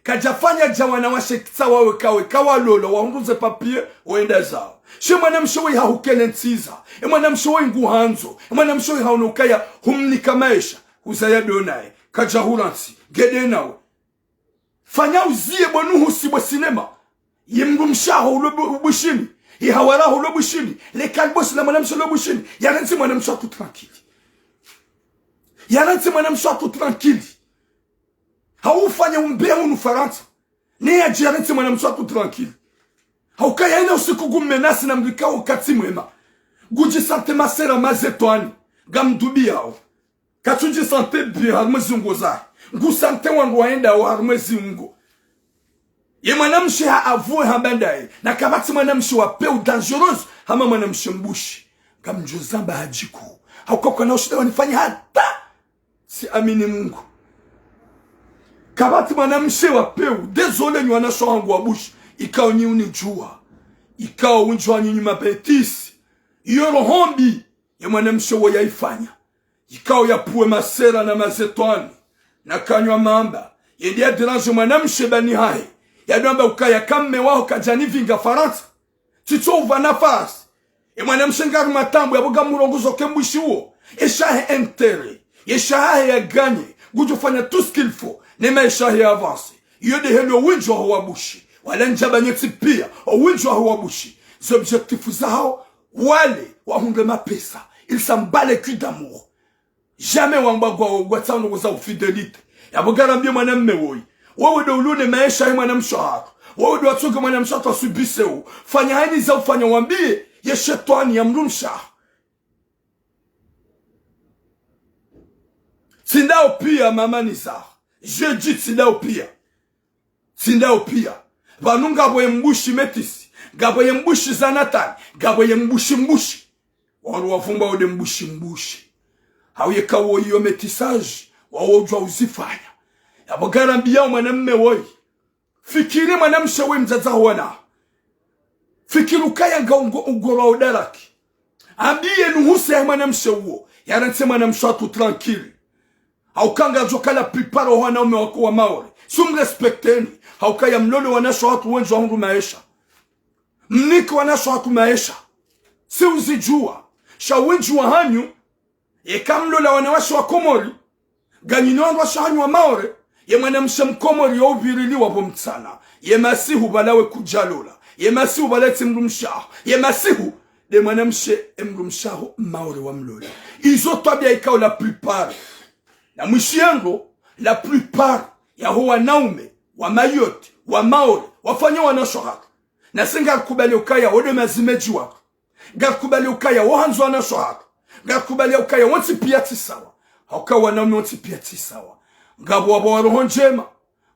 Kadjafanya dja wanawashe kitsa wawe kawe kawalolwa, wahundru ze papiers, wende zawo. She mwanamshe woyi hahukene ntsiza. E mwanamshe woyi nguhandzo. E mwanamshe woyi haono ukaya humnika maesha. Huzaya ndo naye. Kadjahura ntsi. Ngende nawe. Fanya uziye bo nuhusi bo cinéma. Ye mdrumshe waho ulo bu-, Bushini. Ye hawara waho ulo Bushini. Le kalbosi la mwanamshe ulo Bushini. Yarantsi mwanamshe watru tranquille. Yarantsi mwanamshe watru tranquille. Hau ufanya umbeya hunu Farantsa. Ne yadje yarantsi mwanamshe watru tranquille. Hauka yayina usiku ngu menacé na mdru ikao katsi mwema. Ngudji sentir masera mazetwani. Ngamdubiyao. Katsudji sentir bien harumwa ze ziungo zahe. Ngu sentir wandru wayendao harumwa ze ziungo. Ye mwanamshe ha avoué hamba ndaye. Na kapvatsi mwanamshe wa pewu dangereuse hama mwanamshe mbushi. Ngamdjo zamba hadjiku. Hauka kwana ushinda wanifanya hata tsi amini Mungu. Kapvatsi mwanamshe wa pewu, désolé nyi wanashe wahangu wa Bushi, ikao nyi unidjuwa, ikao wendji wa nyinyi ma bêtises. Iyo roho mbi ye mwanamshe wo yaifanya. Ikao yapvuwe masera na mazetwani, na kanywa mamba, yende ya déranger mwanamshe bani hahe, yadwamba ukaya ka mme waho kadjanivinga Farantsa. Tsitso upva nafasi. E mwanamshe ngari matambwe, yapvo ngamrongozo ke mbushi uwo. Ye shahe intérêt. Ye shahahe ya gagner. Ngudjo fanya tout ce qu'il faut. Ne maesha yahe ya avancer. Iyo nde heli owendji waho wa Bushi. Wala ndjaba nyontsi piya. Owendji waho wa Bushi. Ze objectifs zahawo. Wale. Wahundre mapesa. Ils s'en battent les couilles d'amour. Jamais wamba ngwa, ngwatsaho ndrongo za ufidélité. Yapvo ngarambiyo mwanamme woyi. Wewe ndo ulone maesha ye mwanamshe wahatru. Wewe ndo watsoke mwanamshe wahatru asubiseo. Fanya hayina za ufanya wambiye ye shetwani ya mdrumshe waho. Tsi ndawo piya mama ni zaho. Je dis tsi ndawo piya. Tsi ndawo piya. Pvanu ngapvo ye mbushi métisse, ngapvo ye mbushi zanatani, ngapvo ye mbushi mbushi. Wandru wavumba wo nde mbushi mbushi. Hau yeka wo iyo métissage, wawo udjuwa uzifanya. Yapvo ngarambiyao mwanamme woyi. Fikiri mwanamshe we mdzadze waho wana. Fikiri ukaya nga ungo-, ungolwa odaraki. Ambiye nuhusi ye mwanamshe uwo. Yarantsi mwanamshe watru tranquille. Hauka ngadjo ka la plupart wa wanaume wako wa Maore. Tsi umrespecteni. Hauka yamlole wanashe wahatru wendji wahundru maesha. Mnike wanashe wahatru maesha. Tsi uzidjuwa. Sha wendji wahanyu, yeka mlola wanawashe wa Komori, nganyinyi wandrwashe wahanyu wa Maore, ye mwanamshe mkomori yo uviriliwa pvo mtsana. Ye masihu pvala we kudjalola. Ye masihu pvala tsi mdrumshe waho. Ye masihu nde mwanamshe e mdrumshe waho Maore wamlola. Izo twabiya ikao la plupart. Na mwishiye ndro, la plupart yaho wanaume wa Mayotte, wa Maore, wafanya wanashe wahatru. Nasi ngarikubali ukaya wo nde mazimedji wahatru. Ngarikubali ukaya wo handzo wanashe wahatru. Ngarikubali ukaya wontsi piya tsi sawa. Hauka wanaume wontsi piya tsi sawa. Ngapvo wapvo wa roho ndjema.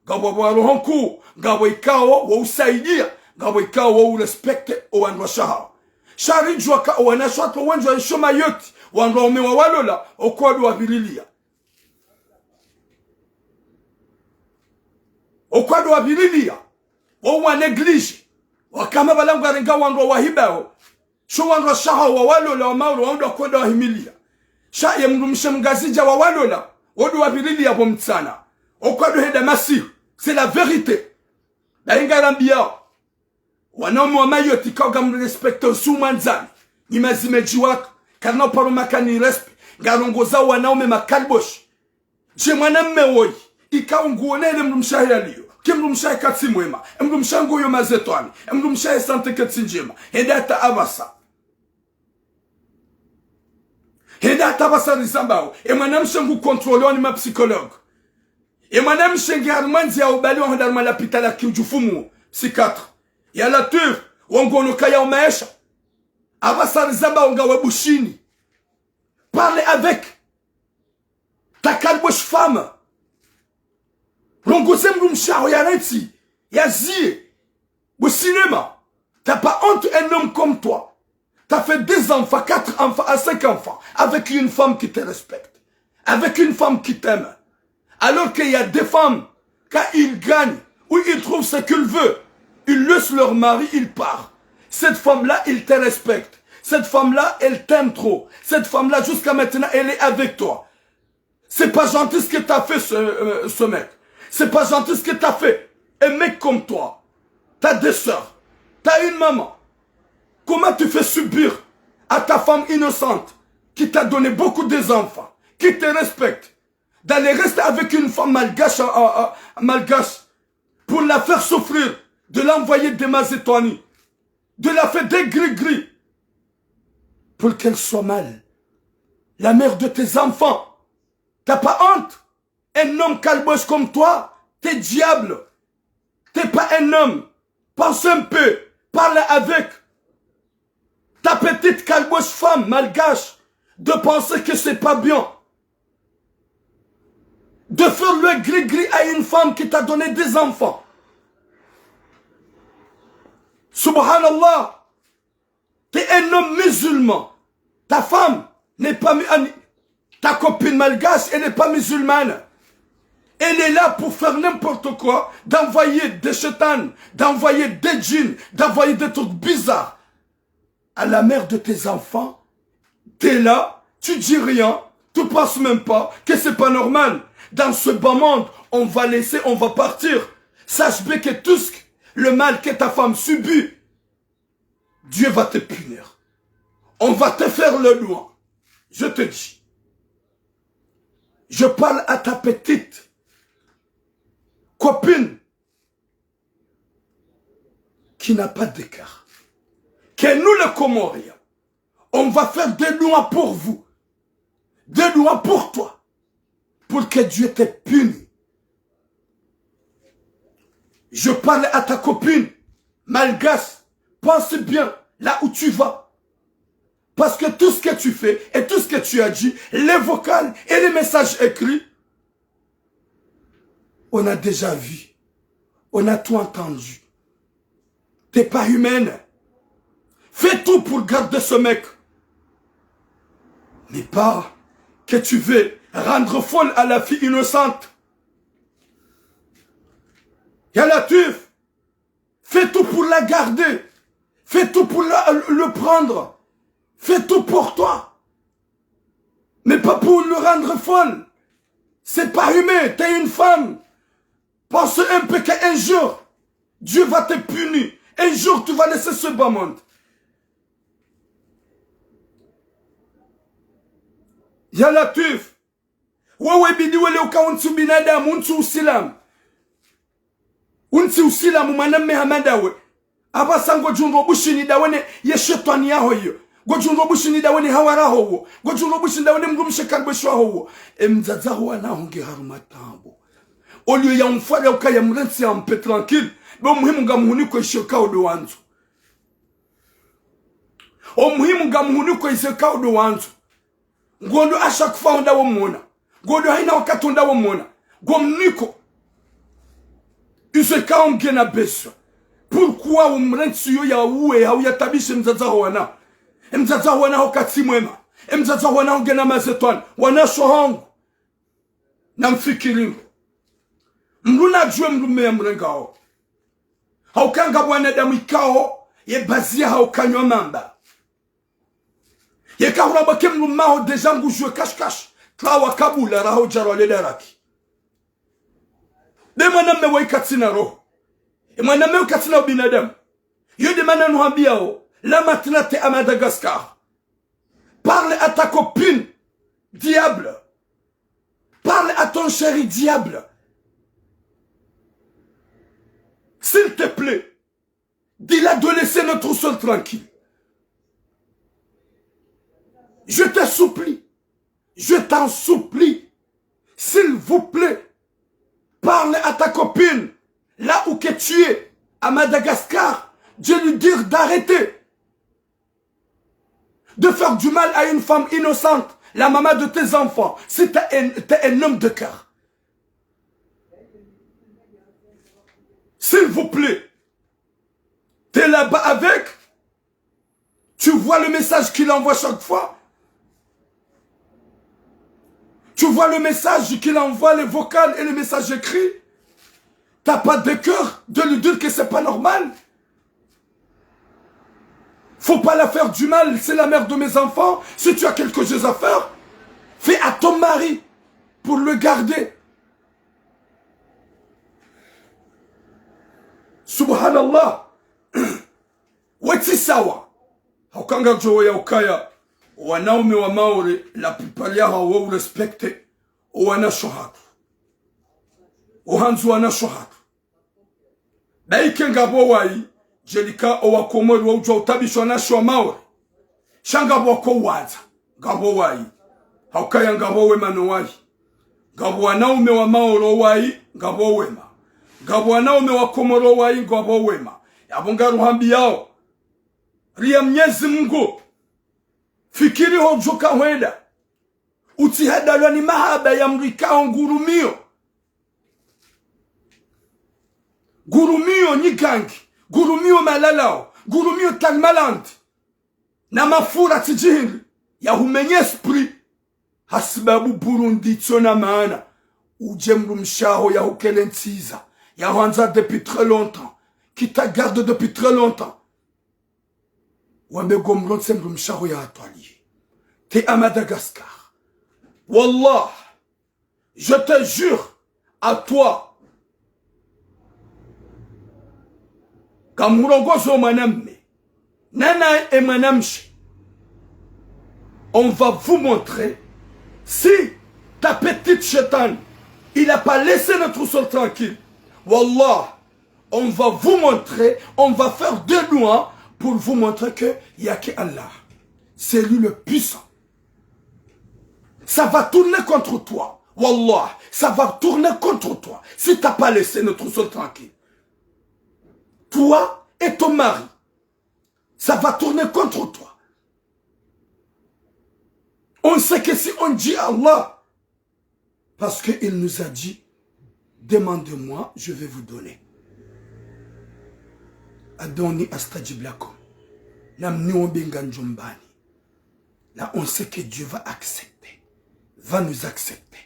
Ngapvo wapvo wa roho nkuu. Ngapvo ikao wo usaidiya. Ngapvo ikao wo urespecte owandrwashe wahawo. Sha ridjuwa ka owanashe wahatru wendji waishio Mayotte, wandru waume wawalola, okwadu waviriliya. Okwadu waviriliya, wo uwa négligé, wakama pvala ngwarenga wandru wahibao, sho wandrwashe wahawo wawalola wa Maore, wandru wakwenda wahimiliya. Sha ye mdrumshe mngazidja wawalola, wo nde waviriliya pvo mtsana. Okwadu henda masihu, c'est la vérité. Bahi ngarambiyao. Wanaume wa Mayotte ikao ngamrespecteo tsi umwandzani. Nyi mazimedji wahatru. Karina uparo makani respect. Ngarongozao wanaume makalboshi. Dje mwanamme woyi. Ikao nguonele mdrumshe wahe yaliyo. Ke mdrumshe wahe katsi mwema. E mdrumshe wahe ngoyo mazetwani. E mdrumshe wahe santé ke tsi ndjema. Hende hata apvasa. Hende hata apvasa rizambao. E mwanamshe ngu contrôlewa ni ma psychologue. E mwanamshe nge harimwa ndziya ya ubali wa hwenda harimwa lapitali ya kiujufumu, psychiatre. Ya Latwif, wo ngono kaya umaesha. Apvasa rizambao ngawe Bushini. Parle avec ta kalboshi femme. Rongoze mdrumshe waho yarantsi, yaziye. Bo cinéma, t'as pas honte un homme comme toi. T'as fait des enfants, quatre enfants à cinq enfants, avec une femme qui te respecte, avec une femme qui t'aime. Alors qu'il y a des femmes, quand ils gagnent ou ils trouvent ce qu'ils veulent, ils laissent leur mari, ils partent. Cette femme-là, elle te respecte. Cette femme-là, elle t'aime trop. Cette femme-là, jusqu'à maintenant, elle est avec toi. C'est pas gentil ce que t'as fait, ce, euh, ce mec. C'est pas gentil ce que t'as fait. Un mec comme toi, t'as des sœurs, t'as une maman. Comment tu fais subir à ta femme innocente, qui t'a donné beaucoup des enfants, qui te respecte, d'aller rester avec une femme malgache, euh, euh, malgache, pour la faire souffrir, de l'envoyer des mazétoinis, de la faire des gris-gris, pour qu'elle soit mal, la mère de tes enfants. T'as pas honte? Un homme calboche comme toi, t'es diable. T'es pas un homme. Pense un peu. Parle avec ta petite calboche femme malgache de penser que c'est pas bien de faire le gris-gris à une femme qui t'a donné des enfants. Subhanallah. T'es un homme musulman. Ta femme n'est pas mu-, an-, ta copine malgache, elle n'est pas musulmane. Elle est là pour faire n'importe quoi, d'envoyer des shétans, d'envoyer des djinns, d'envoyer des trucs bizarres à la mère de tes enfants. T'es là, tu dis rien, tu penses même pas que c'est pas normal. Dans ce bas monde, on va laisser, on va partir. Sache bien que tout ce que, le mal que ta femme subit, Dieu va te punir. On va te faire le loin. Je te dis. Je parle à ta petite copine qui n'a pas de cœur. Que nous, les Comoriens, on va faire des lois pour vous, des lois pour toi, pour que Dieu te punisse. Je parle à ta copine, malgache, pense bien là où tu vas. Parce que tout ce que tu fais et tout ce que tu as dit, les vocales et les messages écrits, on a déjà vu, on a tout entendu. T'es pas humaine. Fais tout pour garder ce mec. Mais pas que tu veux rendre folle à la fille innocente. Ya Latwif, fais tout pour la garder. Fais tout pour la, le prendre. Fais tout pour toi. Mais pas pour le rendre folle. C'est pas humain, t'es une femme. Pense un peu qu'un jour, Dieu va te punir. Un jour, tu vas laisser ce bas monde. Ya Latwif, wewe bidi wele uka untsi ubinadamu, untsi usilamu. Untsi usilamu, mwanamme hama ndawe. Apvasa ngodjundro bushini ndawe ne ye shetwani yaho iyo. Ngodjundro bushini ndawe ne hawara howo. Ngodjundro bushini ndawe ne mdrumshe kalbeshwa howo. E mdzadze ho wana ho nge harumwa taabu. Oliyo ya mfware ukaya mrentsi ya mpe tranquille. Be omuhimu ngamhuniko ishe kao ndo wandzo. Omuhimu ngamhuniko ishe kao ndo wandzo. Ngondo asha kufa honda womwona. Ngondo haina wakati honda womwona. Ngomniko. Izo ikao ngena besoin. Pourquoi umrentsi yo ya uwe, hau ya tabishe mdzadze ho wana? E mdzadze ho wana ho katsi mwema. E mdzadze ho wana ho ngena mazetwani. Wanasho hangu. Namfikiri ngo. Mdru nadjuwe mdrume ya mrengao. Hauka nga wanadamu ikao, ye bazi ya hauka nyo mamba. Yeka huramba ke mdrume ho déjà ngudjuwe kash kash. Tlawa kabula raho djarwa le daraki. Nde mwanamme wa ikatsina roho. E mwanamme wa ikatsina ubinadamu. Yo nde mana nuhambiao, là maintenant t'es à Madagascar. Parle à ta copine, diable. Parle à ton chéri, diable. S'il te plaît, dis-la de laisser notre sœur tranquille. Je te supplie, je t'en supplie, s'il vous plaît, parle à ta copine, là où que tu es, à Madagascar, de lui dire d'arrêter de faire du mal à une femme innocente, la maman de tes enfants, si t'es un, t'es un homme de cœur. S'il vous plaît, t'es là-bas avec, Tu vois le message qu'il envoie chaque fois ? Tu vois le message qu'il envoie, les vocales et les messages écrits ? T'as pas de cœur de lui dire que c'est pas normal ? Faut pas la faire du mal, c'est la mère de mes enfants. Si tu as quelque chose à faire, fais à ton mari pour le garder. Subhanallah. Wetsi sawa. Hauka ngadjo ya ukaya, wanaume wa Maore, la plupart yahawo urespecte owanashe hatru. Ohandzu wanashe hatru. Baike ngapvo wayi, djelika owakomori waudjuwa utabisha wanashe wa Maore. Sha ngapvo wako wandza, ngapvo wayi. Haukaya ngapvo wema no wayi. Ngapvo wanaume wa Maore wayi, ngapvo wema. Ngapvo wanaume wa Komori wayi, ngapvo wema. Yapvo ngaruhambiyao. Ria Mnyezi Mungu. Fikiri hodjoka hwenda. Utsihadalwa ni mahaba ya mdru ikao ngurumiyo. Ngurumiyo nyigangi, ngurumiyo malalao, ngurumiyo talimalandi. Na mafura tsi djihindri, yahumenye esprit. Hasibabu Burundi tsona maana. Udje mdrumshe waho yahukele ntsiza, yahwandza depuis très longtemps, qui t'a gardé depuis très longtemps. Wambe ngomlonse mdrumshe waho yahatwaliye. T'es à Madagascar. Wallah, je te jure, à toi. Ngamrongozo mwanamme. Nana e mwanamshe. On va vous montrer si ta petite shetane, il a pas laissé notre sœur tranquille. Wallah, on va vous montrer, on va faire des lois pour vous montrer que y a que Allah. C'est lui le puissant. Ça va tourner contre toi. Wallah, ça va tourner contre toi si t'as pas laissé notre sœur tranquille. Toi et ton mari, ça va tourner contre toi. On sait que si on dit à Allah, parce qu'il nous a dit, demandez-moi, je vais vous donner. Ad'uni astajib lakum. Namniombe ngamdjombani. Là, on sait que Dieu va accepter, va nous accepter.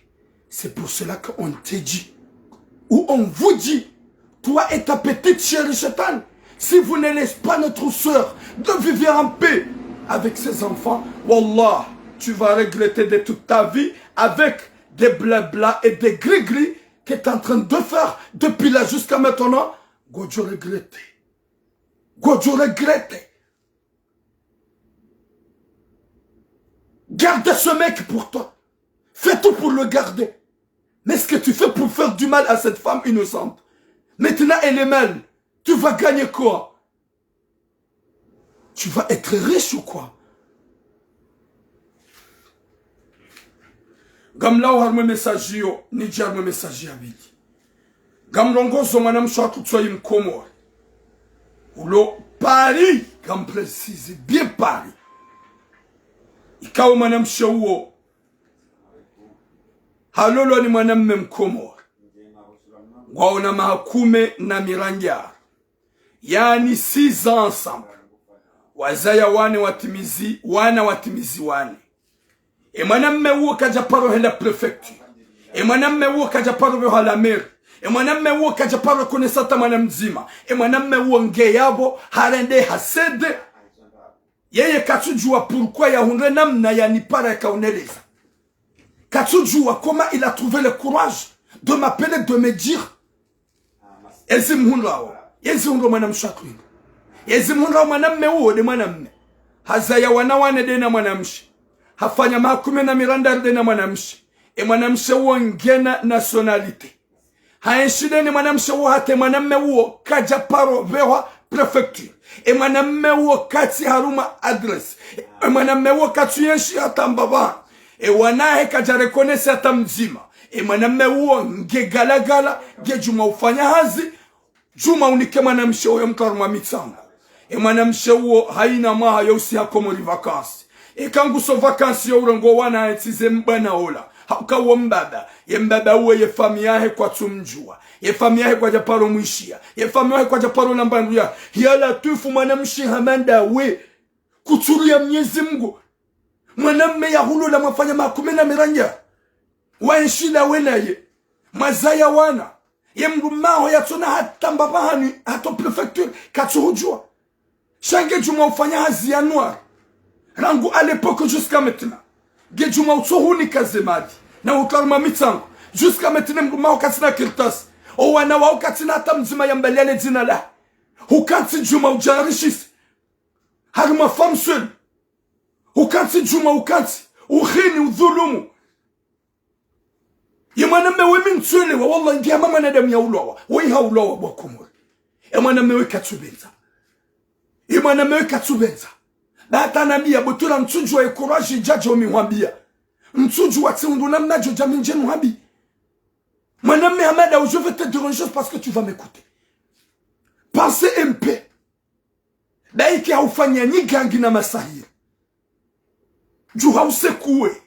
C'est pour cela qu'on te dit, ou on vous dit, toi et ta petite chérie Shetane, si vous ne laissez pas notre sœur de vivre en paix avec ses enfants, wallah, tu vas regretter de toute ta vie avec des blabla et des gris-gris que t'es en train de faire depuis là jusqu'à maintenant. Ngodjo regretter. Ngodjo regretter. Garde ce mec pour toi. Fais tout pour le garder. Mais ce que tu fais pour faire du mal à cette femme innocente, maintenant elle est mal. Tu vas gagner quoi ? Tu vas être riche ou quoi ? Ngamlawo harumwa e message iyo, nidje harumwa e message ya pvili. Ngamrongozo mwanamshe wahatru tsoyi Mkomori. Ulo Paris, ngam précise bien Paris. Ikao mwanamshe uwo halolwa ni mwanamme Mkomori. Ngwawo na maha kume na mirandraru. Yaani six ans ensemble. Wazaya wana watimizi, wana watimizi wane. E mwanamme uwo kadja paro henda préfecture. E mwanamme uwo kadja paro pvehwa la mairie. E mwanamme uwo kadja paro reconnaître hata mwana mdzima. E mwanamme uwo nge yapvo, harende hasede. Yeye katsudjuwa pourquoi yahundre namna yanipara yakauneleza. Katsudjuwa comment il a trouvé le courage de m'appeler, de me dire. Ezi mhundrawo. Ezi mhundrawo mwanamshe wahatru. Ezi mhundrawo mwanamme uwo nde mwanamme. Hazaya wana wane nde na mwanamshe. Hafanya maha kume na mirandraru nde na mwanamshe. E mwanamshe uwo ngena nationalité. Haenshi nde ne mwanamshe uwo hata e mwanamme uwo kadja paro pvehwa préfecture. E mwanamme uwo katsi harumwa adresse. E mwanamme uwo katsu yenshi hata mbapvi. E wana wahe kadja reconnaître hata mdzima. E mwanamme uwo nge galagala, nge djumwa ufanya hazi, djumwa unike mwanamshe uwo mtru harumwa mitsango. E mwanamshe uwo hayina mwaha yo usiha Komori vacances. Eka nguso vacances yo urengo wana yatsi ze mbwana ola. Hauka uwo mbaba, ye mbaba uwo ye famiyi yahe kwatsumdjuwa. Ye famiyi yahe kwadja paro mwishiya. Ye famiyi yahe kwadja paro lamba ndru ya. Ya Latwifu mwanamshe hama ndawe. Kutsuru ya Mnyezi Mngu. Mwanamme yahulola mwafanya makume na mirandja. Waenshi nawe naye. Mwazaya wana. Ye mdrumme waho yatsona hata mbapvi hanyu, hata préfecture, katsuhudjuwa. Sha nge djuma ufanya hazi ya noir. Rangu à l'époque jusqu'à maintenant. Nge djuma utsohunika ze mali. Na ukaruma mitsango. Jusqu'à maintenant mdrumme waho katsina kartasi. O wana waho katsina hata mdzima yambaliya le dzina lahe. Hukantsi djuma udjarishise. Harumwa femme seule. Hukantsi djuma hukantsi. Uhini udhulumu. Ye mwanamme we mi ntsuelewa, wallahi, nge hama mwanadamu yaulwawa. Woyi haulwawa bo Wakomori. E mwanamme we katsupvendza. E mwanamme we katsupvendza. Ba hata nambiya, bo tula ntsudjuwa ye courage idjadja umihwambiya. Ntsudjuwa tsihundru namnadjo dja mi ndje nuhwambi. Mwanamme hama nda, je vais te dire une chose parce que tu vas m'écouter. Pensez un peu. Ba ike haufanya nyigangi na masahiri. Djuha usekuwe.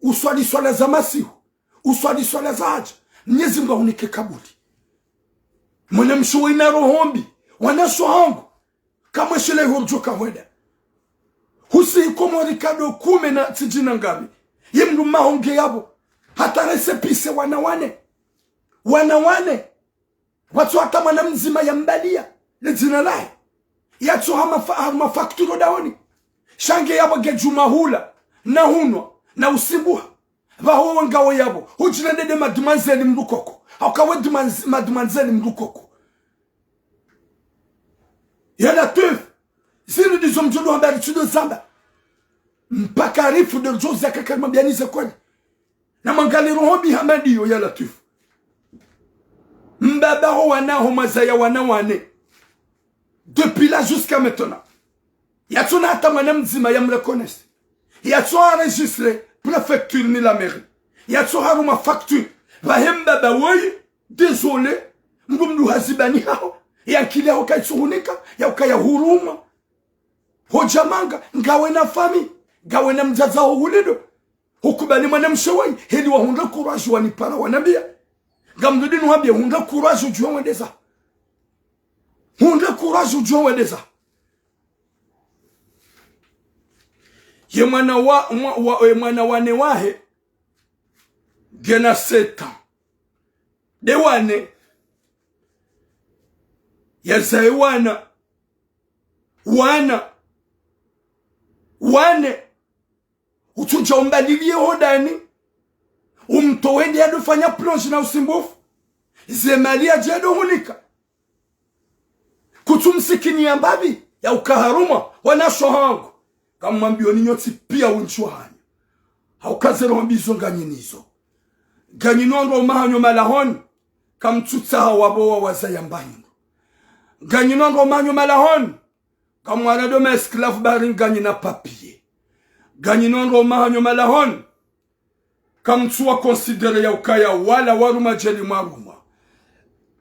Uswali swala za masihu. Uswali swala za hadja. Mnyezi Mngu ahunike kabuli. Mwanamshe wayina roho mbi. Wanashe wahangu. Kamweshele ihurudjo kahwenda. Husihi Komori kado kume na tsidjina ngami. Ye mdrumme waho nge yapvo. Hata récépissé wana wane. Wana wane. Watso hata mwana mdzima yambaliya le dzina lahe. Yatso hama fa-, hama facture daoni. Sha nge yapvo nge djuma hula, na hunwa, na usimbuha. Pvaho wo ngawo yapvo, hudjina ndede mademoiselle mdru koko. Hauka we demois-, mademoiselle mdru koko. Ya Latwif, zinu ndizo mdjo hamba ritsudo zamba. Mpaka rifu ndo ridjo uza kakari mambiyani ze kweli. Na mwangalie roho mbi hama ndiyo ya Latwif. Mbaba ho wana ho mwazaya wana wane. Depuis là jusqu'à maintenant. Yatsona hata mwana mdzima yamreconnaisse. Yatso enregistré préfecture ni la mairie. Yatso haruma facture. Pvahe mbaba woyi, désolé. Mdru mdru hazibani haho. Ye ankili yaho kayitsuhunika. Yaukaya hurumwa. Hodja manga, ngawe na famille. Ngawe na mdzadze waho hulindo. Hukubali mwanamshe wayi, heli wahundre courage wanipara wanambiya. Ngamdjo dinu hambiye hundre courage udjuwe wendeza. Hundre courage udjuwe wendeza. Ye mwana wa, mwa-, wa, ye mwana wane wahe, ngena sept ans. Nde wane. Yazaye wana. Wana. Wane. Utsudja umbaliliye hodani. Umtowe nde yado fanya plonge na usimbufu. Ze mali yadje yado hunika. Kutsu msikini ya mbapvi, yauka harumwa, wanashe wahangu. Kamwambiyo ni nyontsi piya wunji wahanyu. Hauka ze roho mbi zo nganyi nizo. Nganyi no wandru wa umahanyo malahoni. Kamtsutsaha wapvo wawazaya mba hindru. Nganyi no wandru wa umahanyo malahoni. Kamwala do ma esclave bari nganyi na papier. Nganyi no wandru wa umahanyo malahoni. Kamtsuwa considéré yaukaya wala warumwa djeli mwarumwa.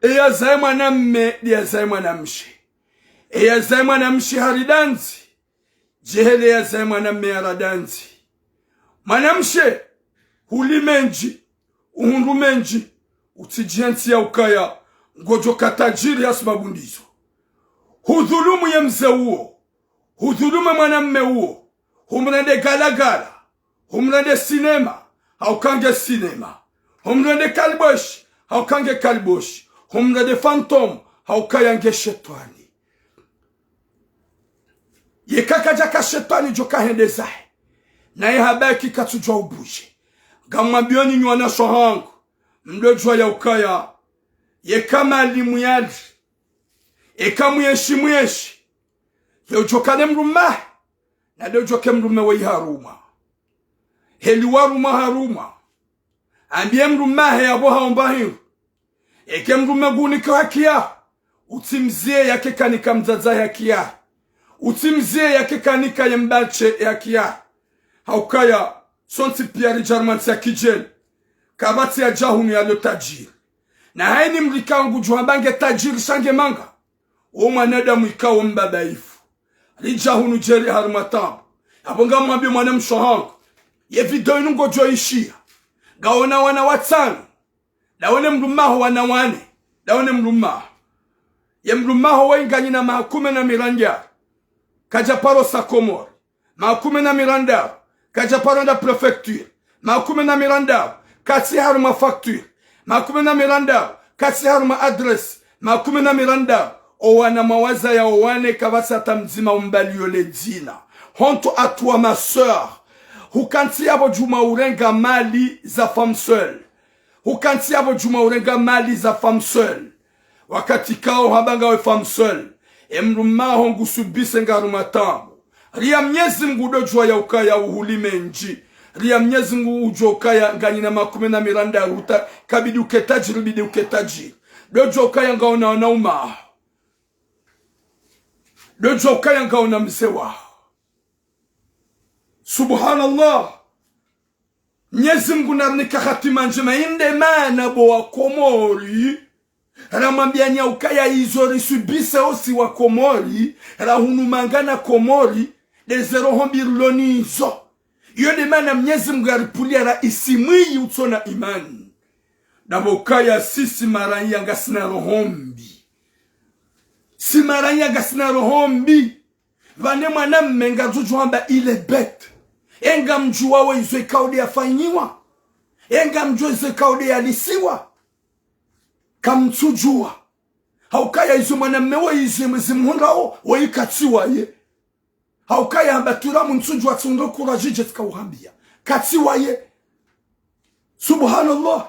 Eyazaye mwanamme, nde yazaye mwanamshe. Eyazaye mwanamshe hari dandzi. Djehele yazaye mwanamme yara dandzi. Mwanamshe, huli mendji, uhundru mendji, utsidjiye ntsi yaukaya, ngodjo ka tadjiri ha sababu ndizo. Hudhulumu ye mze uwo, hudhulumu mwanamme uwo, humrende galagala, humrende sinema, hauka nge sinema, humrende kaliboshi, hauka nge kaliboshi, humrende fantôme, hauka ya nge shetwani. Yeka kadjaka shetwani djo kahende zahe. Naye habaki katsudjuwa ubuje. Ngamwambiyo nyinyi wanashe wahangu. Mdodjuwa yaukaya. Yeka mali muyali. Eka muyenshi muyenshi. Ye udjo kane mdrumme. Na nde udjo ke mdrumme weyi harumwa. Heli warumwa harumwa. Ambiye mdrumme he yapvo haomba hindru. Eke mdrumme nguhunika haki yaho, utsimziye yake kanika mdzadze haki yahe. Utsimziye yake kanika ye mbaba haki yahe. Haukaya, sontsi piya ridja harumwa ntsi ya kidjeni. Kapvatsi yadja hunu yalo tadjiri. Na hayini mdru ikao ngudjo hamba nge tadjiri sha nge manga. O mwanadamu ikao mbaba ifu. Ridja hunu djeli harumwa taabu. Yapvo ngamwambiyo mwanamshe wahangu. Ye video inu ngodjo ishiya. Ngawona wana watsanu. Ndawe ne mdrumme waho wana wane. Ndawe ne mdrumme waho. Ye mdrumme waho weyi nganyi na maha kume na mirandja. kadja paro sa Komori. Makume na mirandaru, kadja paro enda préfecture. Makume na mirandaru, katsi harumwa facture. Makume na mirandaru, katsi harumwa adresse. Makume na mirandaru, owana mwawazaya owane kapvatsi hata mdzima umbaliyo le dzina. Honte à toi, ma sœur. Hukantsi yapvo djuma urenga mali za femme seule. Hukantsi yapvo djuma urenga mali za femme seule. Wakati kao hamba ngawe femme seule, emdrumme waho ngusubise ngarumwa taabu. Ria Mnyezi Mngu udodjuwa ya ukaya uhuli mendji. Ria Mnyezi Mngu udjuwa ukaya nganyina makume na mirandaru uta, kabidi uke tadjiri, bidi uke tadjiri. Dodjuwa ukaya ngaona wanaume waho. Dodjuwa ukaya ngaona mze waho. Subhanallah. Mnyezi Mngu narinika hatima ndjema. Inde mana bo wa Komori, ramwambiyani ya ukaya izo risubise osi wa Komori, rahunumanga na Komori, de ze roho mbi rilo nizo. Iyo de mana Mnyezi Mngu yaripvuliya raisi mwiyi utsona imani. Dabo ukaya sisi maraiya ngasina roho mbi. Si maraiya ngasina roho mbi. Pvane mwanamme ngadjo djo hamba il est bête. Engamdjuwawo izo ikao de yafanyiwa. Engamdjuwa izo ikao de yalisiwa. Kamtsudjuwa. Haukaya izo mwanamme wo izo mwe zimhundrawo, wo ikatsi waye. Haukaya hamba turamu ntsudjuwa tsi undro kura djidje tsika uhambiya. Katsi waye. Subhanallah.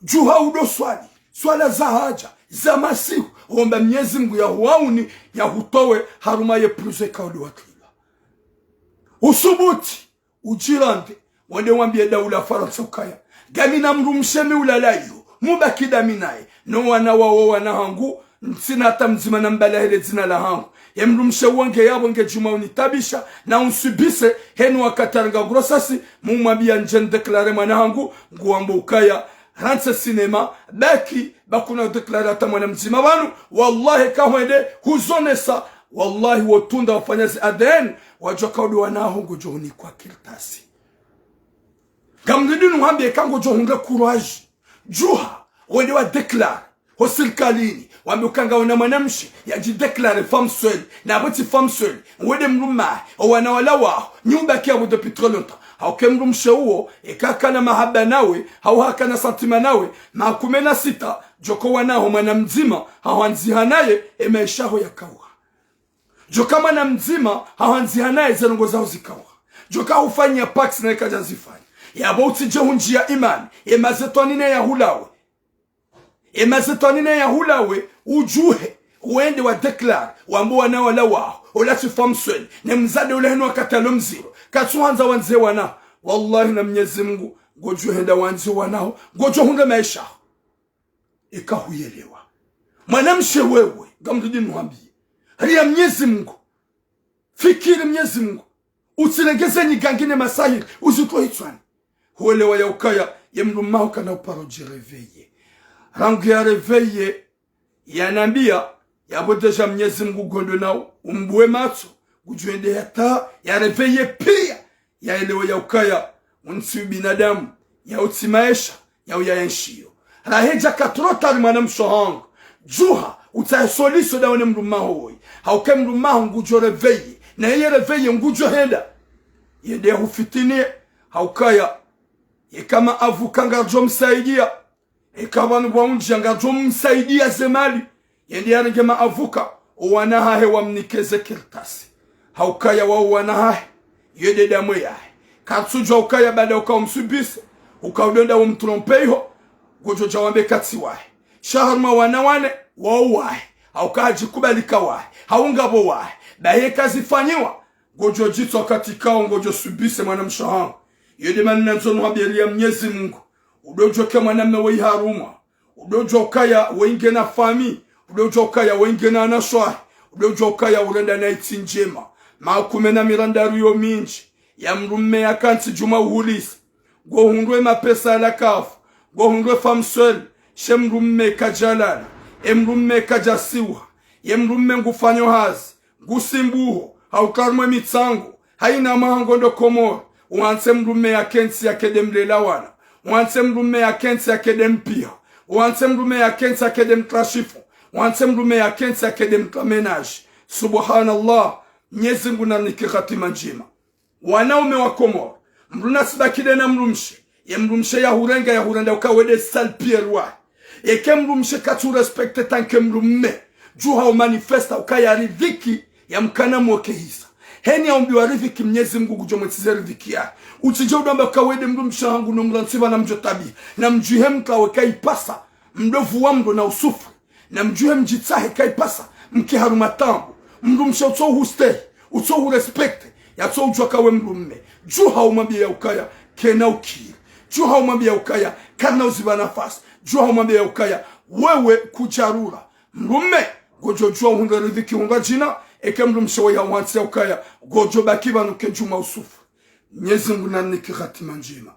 Djuha udo swali, swala za haja, za masihu, womba Mnyezi Mngu yahuwauni, yahutowe, harumwa ye prison ikao de watrilwa. Usubuti, udjirande, wende wambiye daula Farantsa ukaya. Ngamina mdrumshe mi ulalayo, mubaki dami naye, no wana wawo wana hangu, ntsina hata mdzima nambala hele dzina la hangu. Ye mdrumshe uwo nge yapvo nge djuma unitabisha, na unsubise, henu wakati arenga grossesse, mumwambiya ndje ndéclaré mwana hangu, nguwambo ukaya, rantse cinéma, baki, bakuna udéclaré hata mwana mdzima pvanu, wallahi kahwende, huzonesa, wallahi wotunda wafanya zi A D N, wadjo kao de wana waho ngodjo hunikwa kartasi. Ngamdidi nuhambiye ka ngodjo hundre courage. Djuha, wende wa déclaré ho sirikalini, wambe uka ngawe na mwanamshe, yadji déclaré femme seule, na pvo tsi femme seule, wende mdrumme, owana walawa waho, nyi ubaki yapvo depuis trop longtemps. Hauke mdrumshe uwo, eka kana mahaba nawe, hau hakana sentiment nawe, makume na sita, djoka wana ho mwana mdzima, hahwandziha naye, emaesha yaho yakauha. Djoka mwana mdzima, hahwandziha naye ze ndrongo zaho zikauha. Djoka hufanya pacs naye kadja zifanya. Yapvo utsidje hundjiya imani, emazetwani naye yahulawe. Emazetwani naye yahulawe, udjuhe, wende wa déclaré, wambe wana walawa waho, ola tsi femme seule, ne mdzadze ula henu wakati alo mdziro, katsuhandza wandzihe wana, wallahi na Mnyezi Mngu, ngodjo henda wandzihe wana ho, ngodjo hundre maesha. Eka huyelewa. Mwanamshe wewe, ngamdidi nuhambiye. Ria Mnyezi Mngu. Fikiri Mnyezi Mngu. Utsirengeze nyigangi ne masahiri, uzitwe hitswani. Huelewa ya ukaya, ye mdrumme waho kana uparo dji réveillé. Rangu ya réveillé, yanambiya, yapvo déjà Mnyezi Mngu ngondro nawo, umbuwe matso, ngudjo hende hata, ya réveillé piya, yaelewe ya ukaya, untsi ubinadamu, ya utsi maesha, ya uyaenshiyo. Raha idja ka trop tard mwanamshe hangu, djuha, utsahe solution dawe ne mdrumme waho woyi. Hauke mdrumme waho ngudjo réveillé, na yeye réveillé ngudjo henda. Yende yahufitiniye, haukaya, ye kama avuka ngardjo msaidiya. Eka pvanu pvwa undjiya ngardjo msaidiya ze mali, yende yarenge maavuka, owana hahe wamnike ze kartasi. Haukaya wawo wana hahe, yende damu yahe. Katsudjuwa ukaya baada uka umsubise, uka udonda umtrompe iho, ngodjo dja wambe katsi wahe. Sha harumwa wana wane, wawo wahe. Hauka hadjikubali ka wahe. Hau ngapvo wahe. Baye kazifanyiwa, ngodjo djitswa katika wo ngodjo subise mwanamshe hangu. Yende mana nandzo nuhambiye ria Mnyezi Mngu. Udodjuwa ke mwanamme weyi harumwa. Udodjuwa ukaya weyi ngena famille. Udodjuwa ukaya weyi ngena wanashe wahe. Udodjuwa ukaya urenda na itsi ndjema. Makume na mirandaru yo mindji. Ya mdrumme yakantsi djuma uhulisa. Ngohundrwe mapesa ya la CAF. Ngohundrwe femme seule. She mdrumme kadjalala. E mdrumme kadjasiwa. Ye mdrumme ngufanyo hazi. Ngusimbuho, hauka harumwa emitsango, hayina mahango ndo Komori, uhantse mdrumme yakentsi yakede mlela wana, uhantse mdrumme yakentsi yakede mpiha, uhantse mdrumme yakentsi yakede mtrashifu, uhantse mdrumme yakentsi yakede mtra ménage. Subhanallah. Mnyezi Mngu narinike khatima ndjema. Wanaume wa Komori, mdru nasibakide na mdrumshe, ye mdrumshe yahurenga, yahurenda uka wende sale pierre wahe. Eke mdrumshe katsu respecte tant que mdrumme, djuha umanifesta uka yaridhiki, yamkana mwokehisa. Heni yaumbiwa ridhiki, Mnyezi Mngu ngudjo mwetsize ridhiki yahe. Utsidje udjo amba uka wende mdrumshe hangu no mrantsi pvanu mdjo tabiha. Na mdjuhe mkawe kaipasa, mdovu wa mdru na usufri. Na mdjuhe mdjitsahe kaipasa, mke harumwa taabu. Mdrumshe utso uhustehi, utso uhurespecte, yatso udjuwa uka we mdrumme. Djuha umwambiye ya ukaya, kena ukiri. Djuha umwambiye ya ukaya, kana uziba nafasi. Djuha umwambiye ya ukaya, wewe kudjarura. Mdrumme, ngodjo djuwa uhundre ridhiki hundra djina, eke mdrumshe waye hawantsi ya ukaya, ngodjo baki pvanu ke djuma usufri. Mnyezi Mngu narinike khatima ndjema.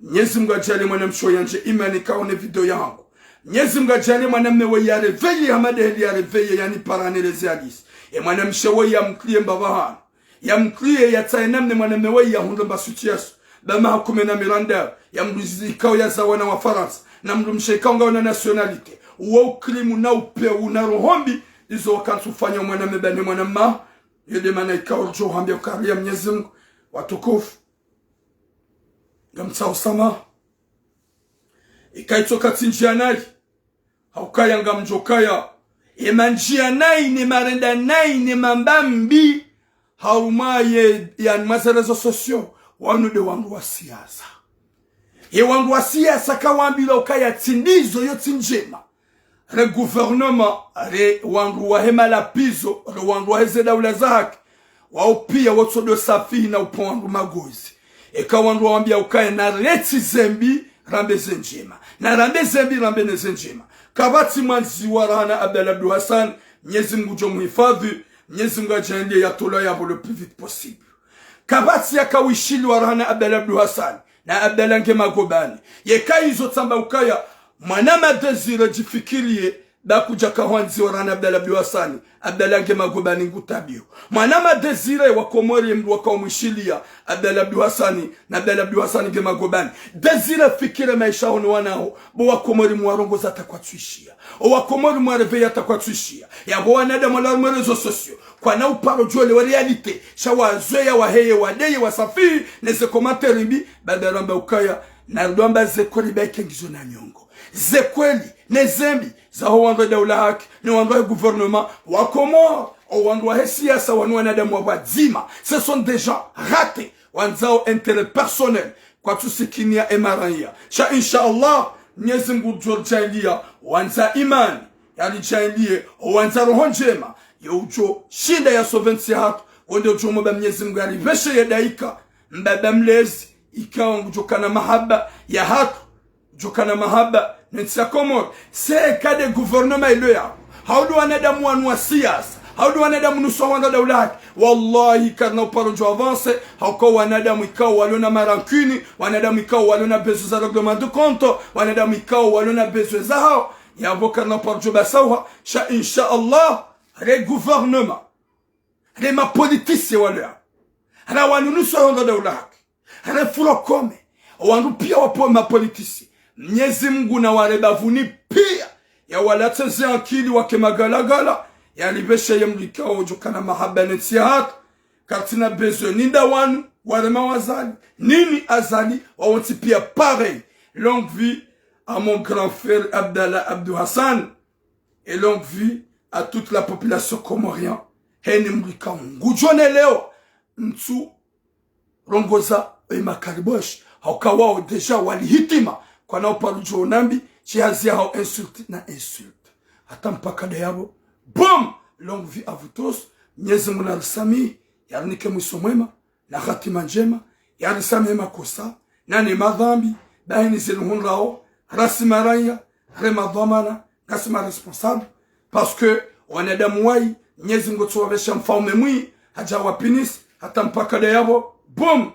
Mnyezi Mngu adjaanlie mwanamshe yandje imani kaone video yangu. Mnyezi Mngu adjaanlie mwanamme we yaréveillé, hama ndeheli yaréveillé, yani parane lezi hadisi. E mwanamshe we yamkriye mbapvi hanu. Yamkriye yatsahe namna mwanamme we yahundre mba situation. Ba maha kume na mirandaru, ya mdru ikao yaza wana wa Farantsa, na mdrumshe ikao ngawana nationalité. Uwo ukrimu na upvewu na roho mbi, izo wakantsi ufanya mwanamme ba ne mwanamme. Yo nde mana ikao ridjo hambia ukariya Mnyezi Mngu, watukufu, ngamtsaho swamaha. Ika itsoka tsi ndjiya nayi, ha ukaya ngamdjo kaya, ye mandjiya nayi, ne marenda nayi, ne mamba mbi, harumwa ye, yani mwa ze réseaux sociaux, wanu nde wandru wa siasa. Ye wandru wa siasa kawambilwa ukaya tsi ndizo, yo tsi ndjema. Re gouvernement, re wandru wahe malapvizo, re wandru wahe ze daula za haki, wao piya wotsodo safihi na upva wandru magozi. Eka wandru wawambiya ukaya naretsi ze mbi, rambe ze ndjema. Narambe ze mbi, rambe ne ze ndjema. Kapvatsi mwandzi wa rahana Abdallah Abdou Hassan, Mnyezi Mngu ngudjo muhifadhwi, Mnyezi Mngu adjaanlie yatolwa yapvo le plus vite possible. Kapvatsi yaka wishiliwa rahana Abdallah Abdou Hassan, na Abdallah nge magobani. Yeka izo tsamba ukaya, mwanama Désiré djifikiriye, ba kudjaka hwandziwa rahana Abdallah Abdou Hassan, Abdallah nge magobani ngutabiho. Mwanama Désiré wa Komori mdru waka umwishiliya, Abdallah Abdou Hassan, na Abdallah Abdou Hassan nge magobani. Désiré fikire maesha hono wanaho, bo wa Komori mwarongoza hata kwatsuishiya. O wa Komori mwaréveillé hata kwatsuishiya. Yapvo wanadamu wala harumwa réseaux sociaux, kwana uparo djuwa le wa réalité. Sha wazweya waheye wadeye wasafihi, ne ze commentaire mbi, ba nda ramba ukaya, na ridjo amba ze kweli ba ike ngizo na nyongo. Ze kweli, ne ze mbi, zaho wandru wa daula haki, ne wandru wahe gouvernement, wa Komori, o wandru wahe siasa, wanu wanadamu wa pvwadzima. Ce sont des gens ratés, wandzao intérêt personnel, kwatsusikiniya e maraya. Sha insha Allah, Mnyezi Mngu ngudjo ridjaanliya, wandza imani, yaridjaanliye, o wandza roho ndjema, yo udjo shinda ya sauver ntsi yahatru, wo nde udjo mwomba Mnyezi Mngu yaripveshe ye daika, mbaba mlezi, ikao ngudjo kana mahaba yahatru, ngudjo kana mahaba ne ntsi ya Komori. Seka nde gouvernement ilo yapvo, hau nde wanadamu wanu wa siasa, hau nde wanadamu nusu wa wandru wa daula haki, wallahi, karina uparo djo avancer, hauka wanadamu ikao walo na marancune, wanadamu ikao walo na besoin za règlement de compte, wanadamu ikao walo na besoin zahao, yapvo karina uparo djo basauha, sha insha Allah, re gouvernement, re ma politiciens walo yapvo, ra wanu nusu wa wandru wa daula haki, re furokome, wandru piya wapvo ma politiciens. Mnyezi Mngu na ware bapvuni piya, ya walatse ze ankili wake magalagala, yaripveshe ye mdru ikao ngudjo kana mahaba ne ntsi yahatru. Karitsina besoin ni nda wanu, ware mawaziri, nini Azali, wawontsi piya pareil. Longue vie à mon grand frère Abdallah Abdou Hassan, et longue vie à toute la population comorienne. Heni mdru ikao ngudjo nelewa, ntsu rongoza e makariboshi, hauka wao déjà wali hitima, kwana uparo djo nambi, shihazi yahao insulte na insulte. Hata mpaka nda yapvo, boum, longue vie à vous tous, Mnyezi Mngu narisamihi, yarinike mwiso mwema, na khatima ndjema, yarisamihi makosa, na ne madhambi, bahi ni zinu hundrao, rasi maraya, re madhwamana, ngasi ma responsables, parce que wanadamu wayi, Mnyezi Mngu ngutso wapvesha mfaume mwi, hadja wapinisi, hata mpaka nda yapvo, boum,